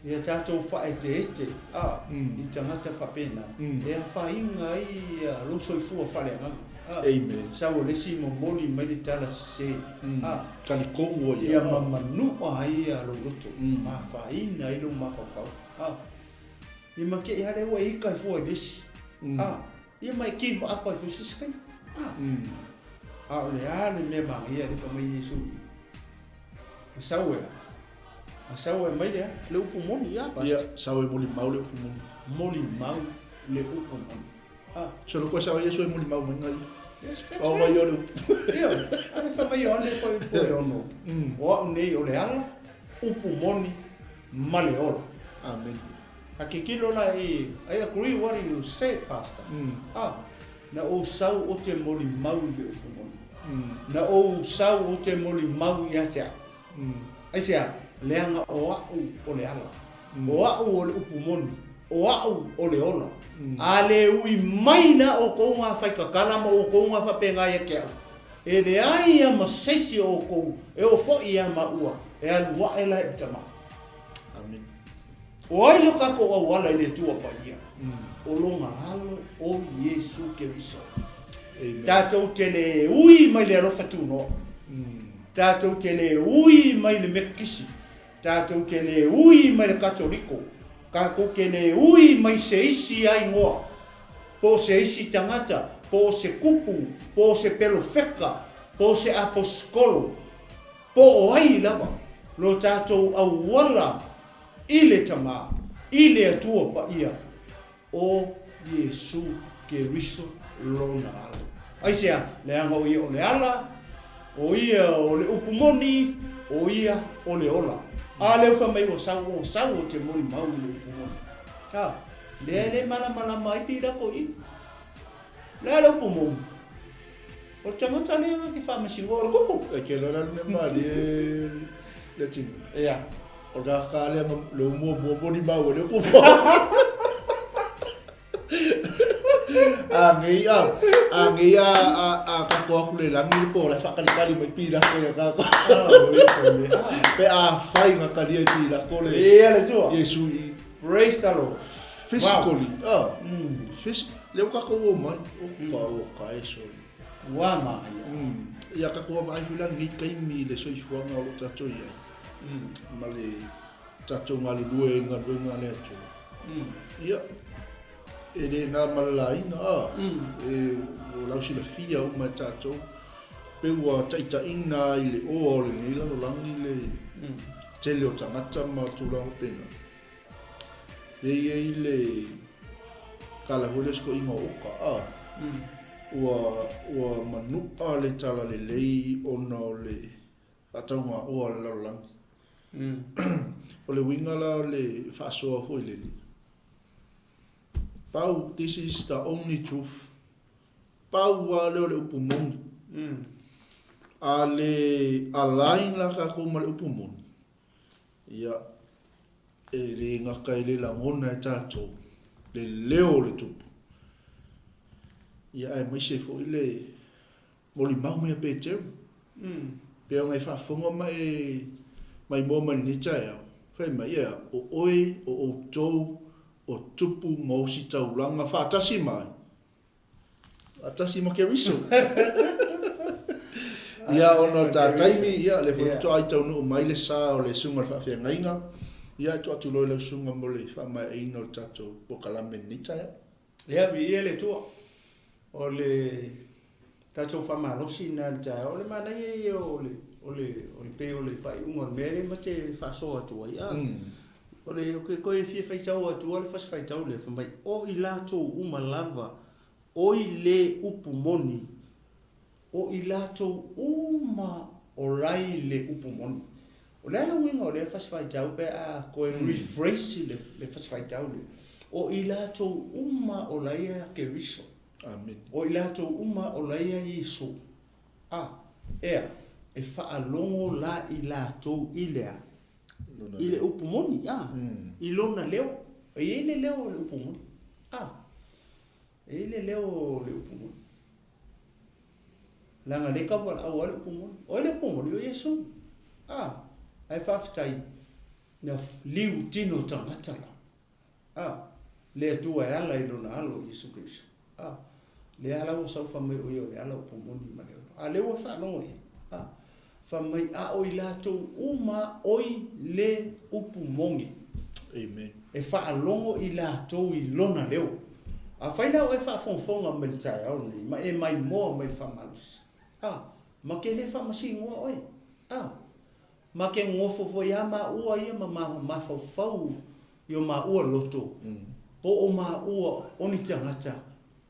[SPEAKER 1] Ia tatou faaeteete, ah, i tagata faapena, e afaina ai ia lou soifua faaleagaga. Ah.
[SPEAKER 2] Amen.
[SPEAKER 1] Sau o le isi momoli mai le tala sese. Ah.
[SPEAKER 2] Talitonu ai
[SPEAKER 1] ia. Ia mamanua ai ia lou loto, ma afaina ai lou mafaufau. Ah. Ia ma keʻi lava lea ua e ika ai fua i le isi. A, ia ma e give up ai foi se isi taimi. A, a o le a le mea manaia lea fai mai Iesu i i? Na sau e a? Na sau e mai le a? Le upu moni, a, Pastor?
[SPEAKER 2] Ia, sau e molimau le upu moni.
[SPEAKER 1] Molimau le upu moni. A.
[SPEAKER 2] Solo koe sau Iesu e molimau mai ngai.
[SPEAKER 1] Yes, that's
[SPEAKER 2] Pau
[SPEAKER 1] right.
[SPEAKER 2] mai o le upu.
[SPEAKER 1] Ia, a le fai mai Ioane foi po le ono. O au nei o le ala, upu moni ma le ola.
[SPEAKER 2] Amen.
[SPEAKER 1] A kikilo la i, I agree what you say, Pastor. Ah, na ou sau o te molimau i le upu moni. Na ou sau o te molimau ia te au. Aisea, leaga o a'u o le ala, o a'u o le upu moni, o a'u o le ola. A le ui mai la oukou ga faikakala ma oukou ga faapena ia te a'u, e leai ia ma seisi o oukou e oo foʻi ia maua e alu aʻe la e uta mai.
[SPEAKER 2] Amen.
[SPEAKER 1] O ai lo kakou auala i le Atua Paia? O lona Alo o Iesu Keriso.
[SPEAKER 2] Amen.
[SPEAKER 1] Tatou te le ui mai le alofa tunoa. Tatou te le ui mai le Metotisi. Tatou te le ui mai le Katoliko. Kakou te le ui mai se isi aigoa, po o se isi tagata, po o se kupu, po o se pelofeka, po o se aposikolo, Po o ai lava lo tatou auala i le Tama, i le Atua Paia, o Iesu Keriso lona Alo. Aisea? Leaga o ia o le ala, o ia o le upu moni, o ia o le ola. A lea ua fai mai ua sau, o sau o te molimau i le upu moni. A, lea e le malamalama ai Pilato i i. O le a le upu moni? O le tagata lea na te faamasinoa, o le kupu.
[SPEAKER 2] E ke loa la le mea malie le tino.
[SPEAKER 1] Ia.
[SPEAKER 2] O le tagata lea na le muamua molimau ai le upu. A nei a, a nei a, a, a kakou aku le lagi le po la e faakalikali mai Pilato ia kakou. Pe afai na talia e Pilato le
[SPEAKER 1] Ia le Atua.
[SPEAKER 2] Iesu i.
[SPEAKER 1] Praise the Lord.
[SPEAKER 2] Physically. Wow. Phys lea ua tatou o mai, oka, oka e sole.
[SPEAKER 1] Ua manaia.
[SPEAKER 2] Ia tatou vaavaai foi la i lenei taimi i le soifuaga o lo o tatou i ai, ma le tatou galulue i le galuega a le Atua. Ia, e le na ma le laina, a, e, ua lausilafia uma e tatou, pei ua taitaiina ai le oa o lenei lalolagi le. tele o tagata ma tulaga faapena, lea e i ai le tala foi lea o si toeaina o Oka, a, ua, ua manua le talalelei ona o le faataugaoa a le lalolagi. O le uiga la o le faasoa foi lele, pau, this is the only truth. Pau lava lea o le upu moni. A le align la tatou ma le upu moni, ia, e le gata e le lagona e tatou le leo o le Tupu, ia aemaise foi le molimau mai a Peteru. Pei ona e faafofoga ma e maimoa mai i lenei taeao, fai mai, Ea, o oe, o outou, o Tupu ma ositaulaga faatasi mai, Faatasi ma Keriso. Ia, ona o le ta taimi, ia, lea foi faatoa ai taunuu mai le sa o le susuga i le faafeagaiga. Ia, e tuu atu loa i lau susuga mo le faamaeaina o le tatou polokalame i lenei taeao.
[SPEAKER 1] Ia, viia le Atua. O le tatou faamalosi lena i le taeao. O le manaia ia o le, o le, o le pei o le faaiuga o le mea lea ma te faasoa atu ai. A, o le, ou te toe fia faitau atu lava le fasi faitau lea, fai mai, O i latou uma lava oi le upu moni, o i latou uma o lai le upu moni. O le a le uiga o lea fasi faitau pe a toe rephrase le fasi faitau lea? O i latou uma o lai a Keriso.
[SPEAKER 2] Amene.
[SPEAKER 1] O i latou uma o lai a Iesu. A, ea, e faalogo la i latou i le a? I le upu moni, a, i lona leo. E i ai le leo o le upu moni, a. E i ai le leo o le upu moni. Leaga lea e tauvalaau lava le upu moni. O ai le upu moni? O Iesu. A, ae faafetai na liu tino tagata la. A, le Atua e ala i Lona Alo Iesu Keriso. A, lea la ua sau fai mai o Ia o le ala upu moni ma le ola. A lea ua faalogo i ai. A, fai mai a o i latou uma oi le upu moni.
[SPEAKER 2] Amen.
[SPEAKER 1] E faalogo i latou i Lona leo. Afai la o e faafogafoga mai i le taeao lenei ma e maimoa mai i le faamalosi, a, ma te le faamasinoa oe. A, Ma te nofo foi a maua ia ma mafaufau i o maua loto, po o maua o ni tagata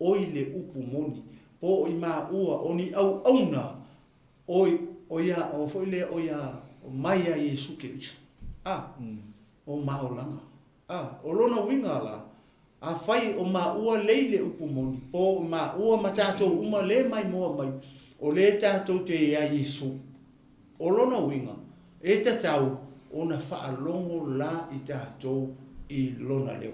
[SPEAKER 1] oi le upu moni, po o i maua o ni auauna oi o ia o foi lea o ia mai a Iesu Keriso. A, o maolaga. A, o lona uiga la, afai o maua lei le upu moni, po o maua ma tatou uma le maimoa mai, o le tatou te ia Iesu. O lona uiga, e tatau ona faalogo la i tatou i Lona leo.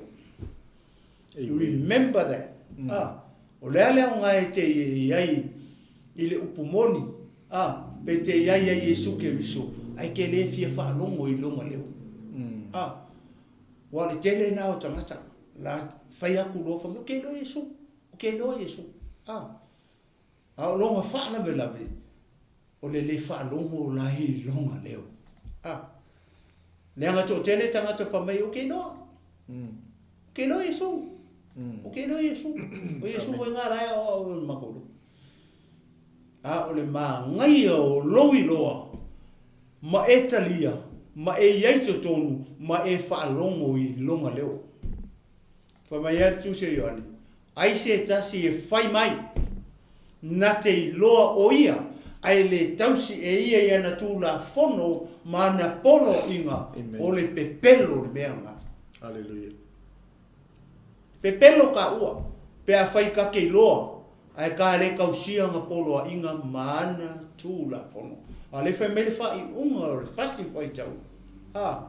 [SPEAKER 1] Remember that. A, o le a le aoga e te i ai i le upu moni, a, pe te i ai ia Iesu Keriso, ae te le fia faalogo i Lona leo. A, ua o le tele lena o tagata, la fai atu loa fai mai, ou te iloa Iesu, ou te iloa Iesu. A, a o lona faalavelave, O le le faalogo la i lona leo. A. Leaga toatele tagata fai mai, Ou te iloa. Ou te iloa Iesu. Ou te iloa Iesu. O Iesu foi nga la e aoao i le matou lotu. A o le manaia o lou iloa ma e talia ma e i ai totonu ma e faalogo i lona leo. Fai mai ai le Tusi a Ioane, Ai se tasi e fai mai, na te iloa o ia, ae le tausi e ia i ana tulafono ma ana poloaiga, o le pepelo le mea lena.
[SPEAKER 2] Hallelujah.
[SPEAKER 1] Pepelo ka ua, pe afai ka te iloa, ae ka le tausia ana poloaiga ma ana tulafono. A le fai mai le faaiuga o le fasi faitau, a,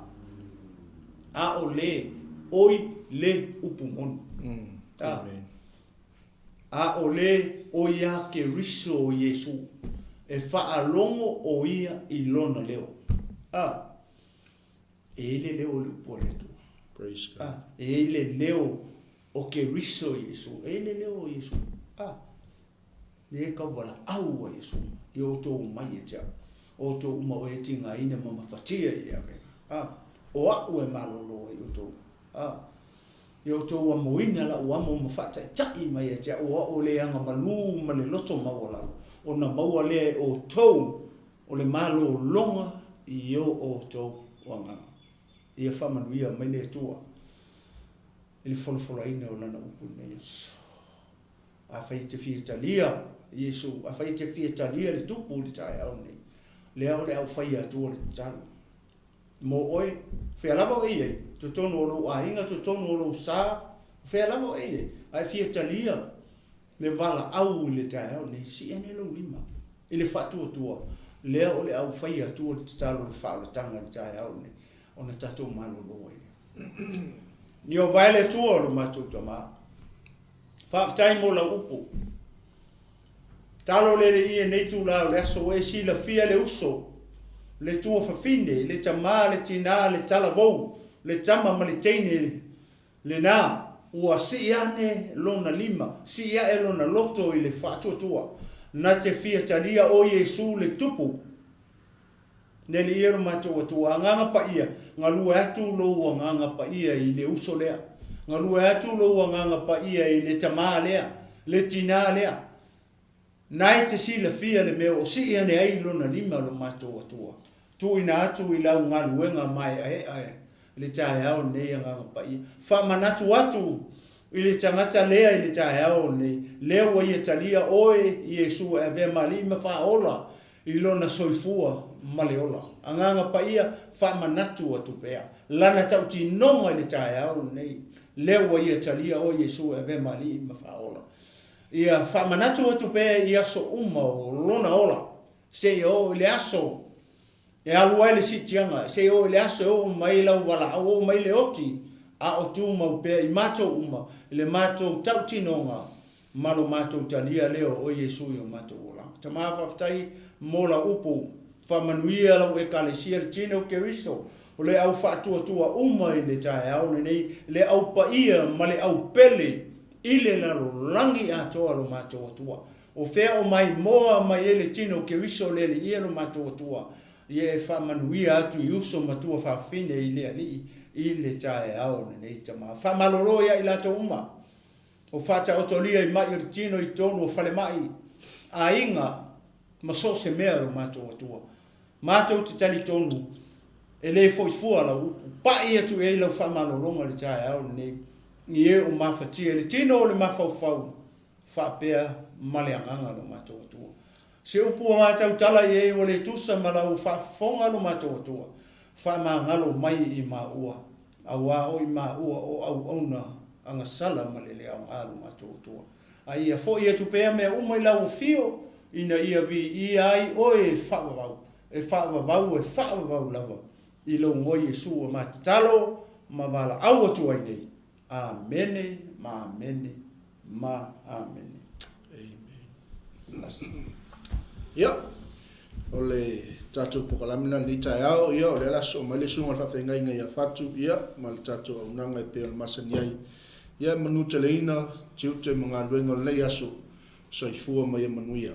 [SPEAKER 1] a o le oi le upu moni. A, a o le oi a Keriso o Iesu, e faalogo o ia i lona leo. A, e i ai le leo o le upu a le Atua.
[SPEAKER 2] Praise God.
[SPEAKER 1] A, e i ai le leo o Keriso Iesu, e i ai le leo o Iesu. A, Lea e tauvalaau a Iesu i outou mai ia te au, o outou uma o e tigaina ma mafatia i avega, a o aʻu e malolo ai outou, a ia outou amoina laʻu amo ma faataitai mai ia te aʻu, o aʻu o le aga malū ma le loto maualalo, ona maua lea e outou o le malologa i o outou o agaga. Ia faamanuia mai le Atua i le folafolaina o Lana upu i lenei aso. Afai e te fia talia Iesu, afai e te fia talia le Tupu i le taeao lenei, lea o le a ou faia atua le tatalo mo oe, fea lava oe i ai, totonu o lou aiga, totonu o lou sa, fea lava oe i ai, a e fia talia le valaau i le taeao lenei, sii ane lou lima i le faatuatua, lea o le a ou faia atua le tatalo o le faaolataga i le taeao lenei, ona tatou malolo ai lea. Ieova e le Atua o lo matou Tama, faafetai mo lau upu. Talo le Alii i lenei itula o le aso ua e silafia le uso, le tuafafine, le tama, le tina, le talavou, le tama ma le teine lena ua sii ane lona lima, sii ae lona loto i le faatuatua, na te fia talia o Iesu le Tupu. Le Alii e lo matou Atua, Agaga Paia, galue atu lou Agaga Paia i le uso lea, galue atu lou Agaga Paia i le tama lea, le tina lea, na e te silafia le mea o sii ane ai lona lima lo matou Atua. Tuuina atu i lau galuega maeaea i le taeao lenei, Agaga Paia. Faamanatu atu i le tagata lea i le taeao lenei, lea ua ia talia oe, Iesu, e avea ma Alii ma Faaola i lona soifua ma le ola. Agaga Paia, faamanatu atu pea Lana tautinoga i le taeao lenei, lea ua ia talia oe, Iesu, e avea ma Alii ma Faaola. Ia faamanatu atu pea i aso uma o lona ola, seia oo i le aso e alu ai le siitiaga, seia oo i le aso e oo mai lau valaau, oo mai le oti, a o tumau pea i matou uma i le matou tautinoga ma lo matou talia lea o oe Iesu i o matou olaga. Tama, faafetai mo lau upu. Faamanuia lau Ekalesia le Tino o Keriso, o le au faatuatua uma i le taeao lenei, le au paia ma le au pele i le lalolagi atoa lo matou Atua. O fea o maimoa mai ai le Tino o Keriso le Alii e lo matou Atua, ia e faamanuia atu i uso ma tuafafine i le Alii i le taeao lenei, Tama. Faamalolo ia i latou uma o faataotolia i mai o le tino i totonu o falemai, aiga, ma so o se mea o lo matou Atua. Matou te talitonu e le foi fua lau upu. Pai atu i ai lau faamalologa i le taeao lenei i e o mafatia i le tino o le mafaufau faapea ma le agaga lo matou Atua. Se upu ua matautala i ai ua le tusa ma lau faafofoga lo matou Atua, faamagalo mai i maua, auā o i maua o auauna agasala ma le le aoga lo matou Atua. A ia foi atu pea mea uma i lau afio, ina ia viia ai oe e faavavau, e faavavau, e faavavau lava, i lou Igoa Iesu ua ma tatalo ma valaau atu ai nei. Amene ma amene ma amene.
[SPEAKER 2] Amen. Ia, o le tatou pokalame lena i lenei taeao, ia, o lea o le a sosoo mai le susuga i le faafeagaiga ia Fatu, ia, ma le tatou auaunaga e pei ona masani ai. Ia, e manuteleina tiute ma galuega o lenei aso. Soifua ma ia manuia.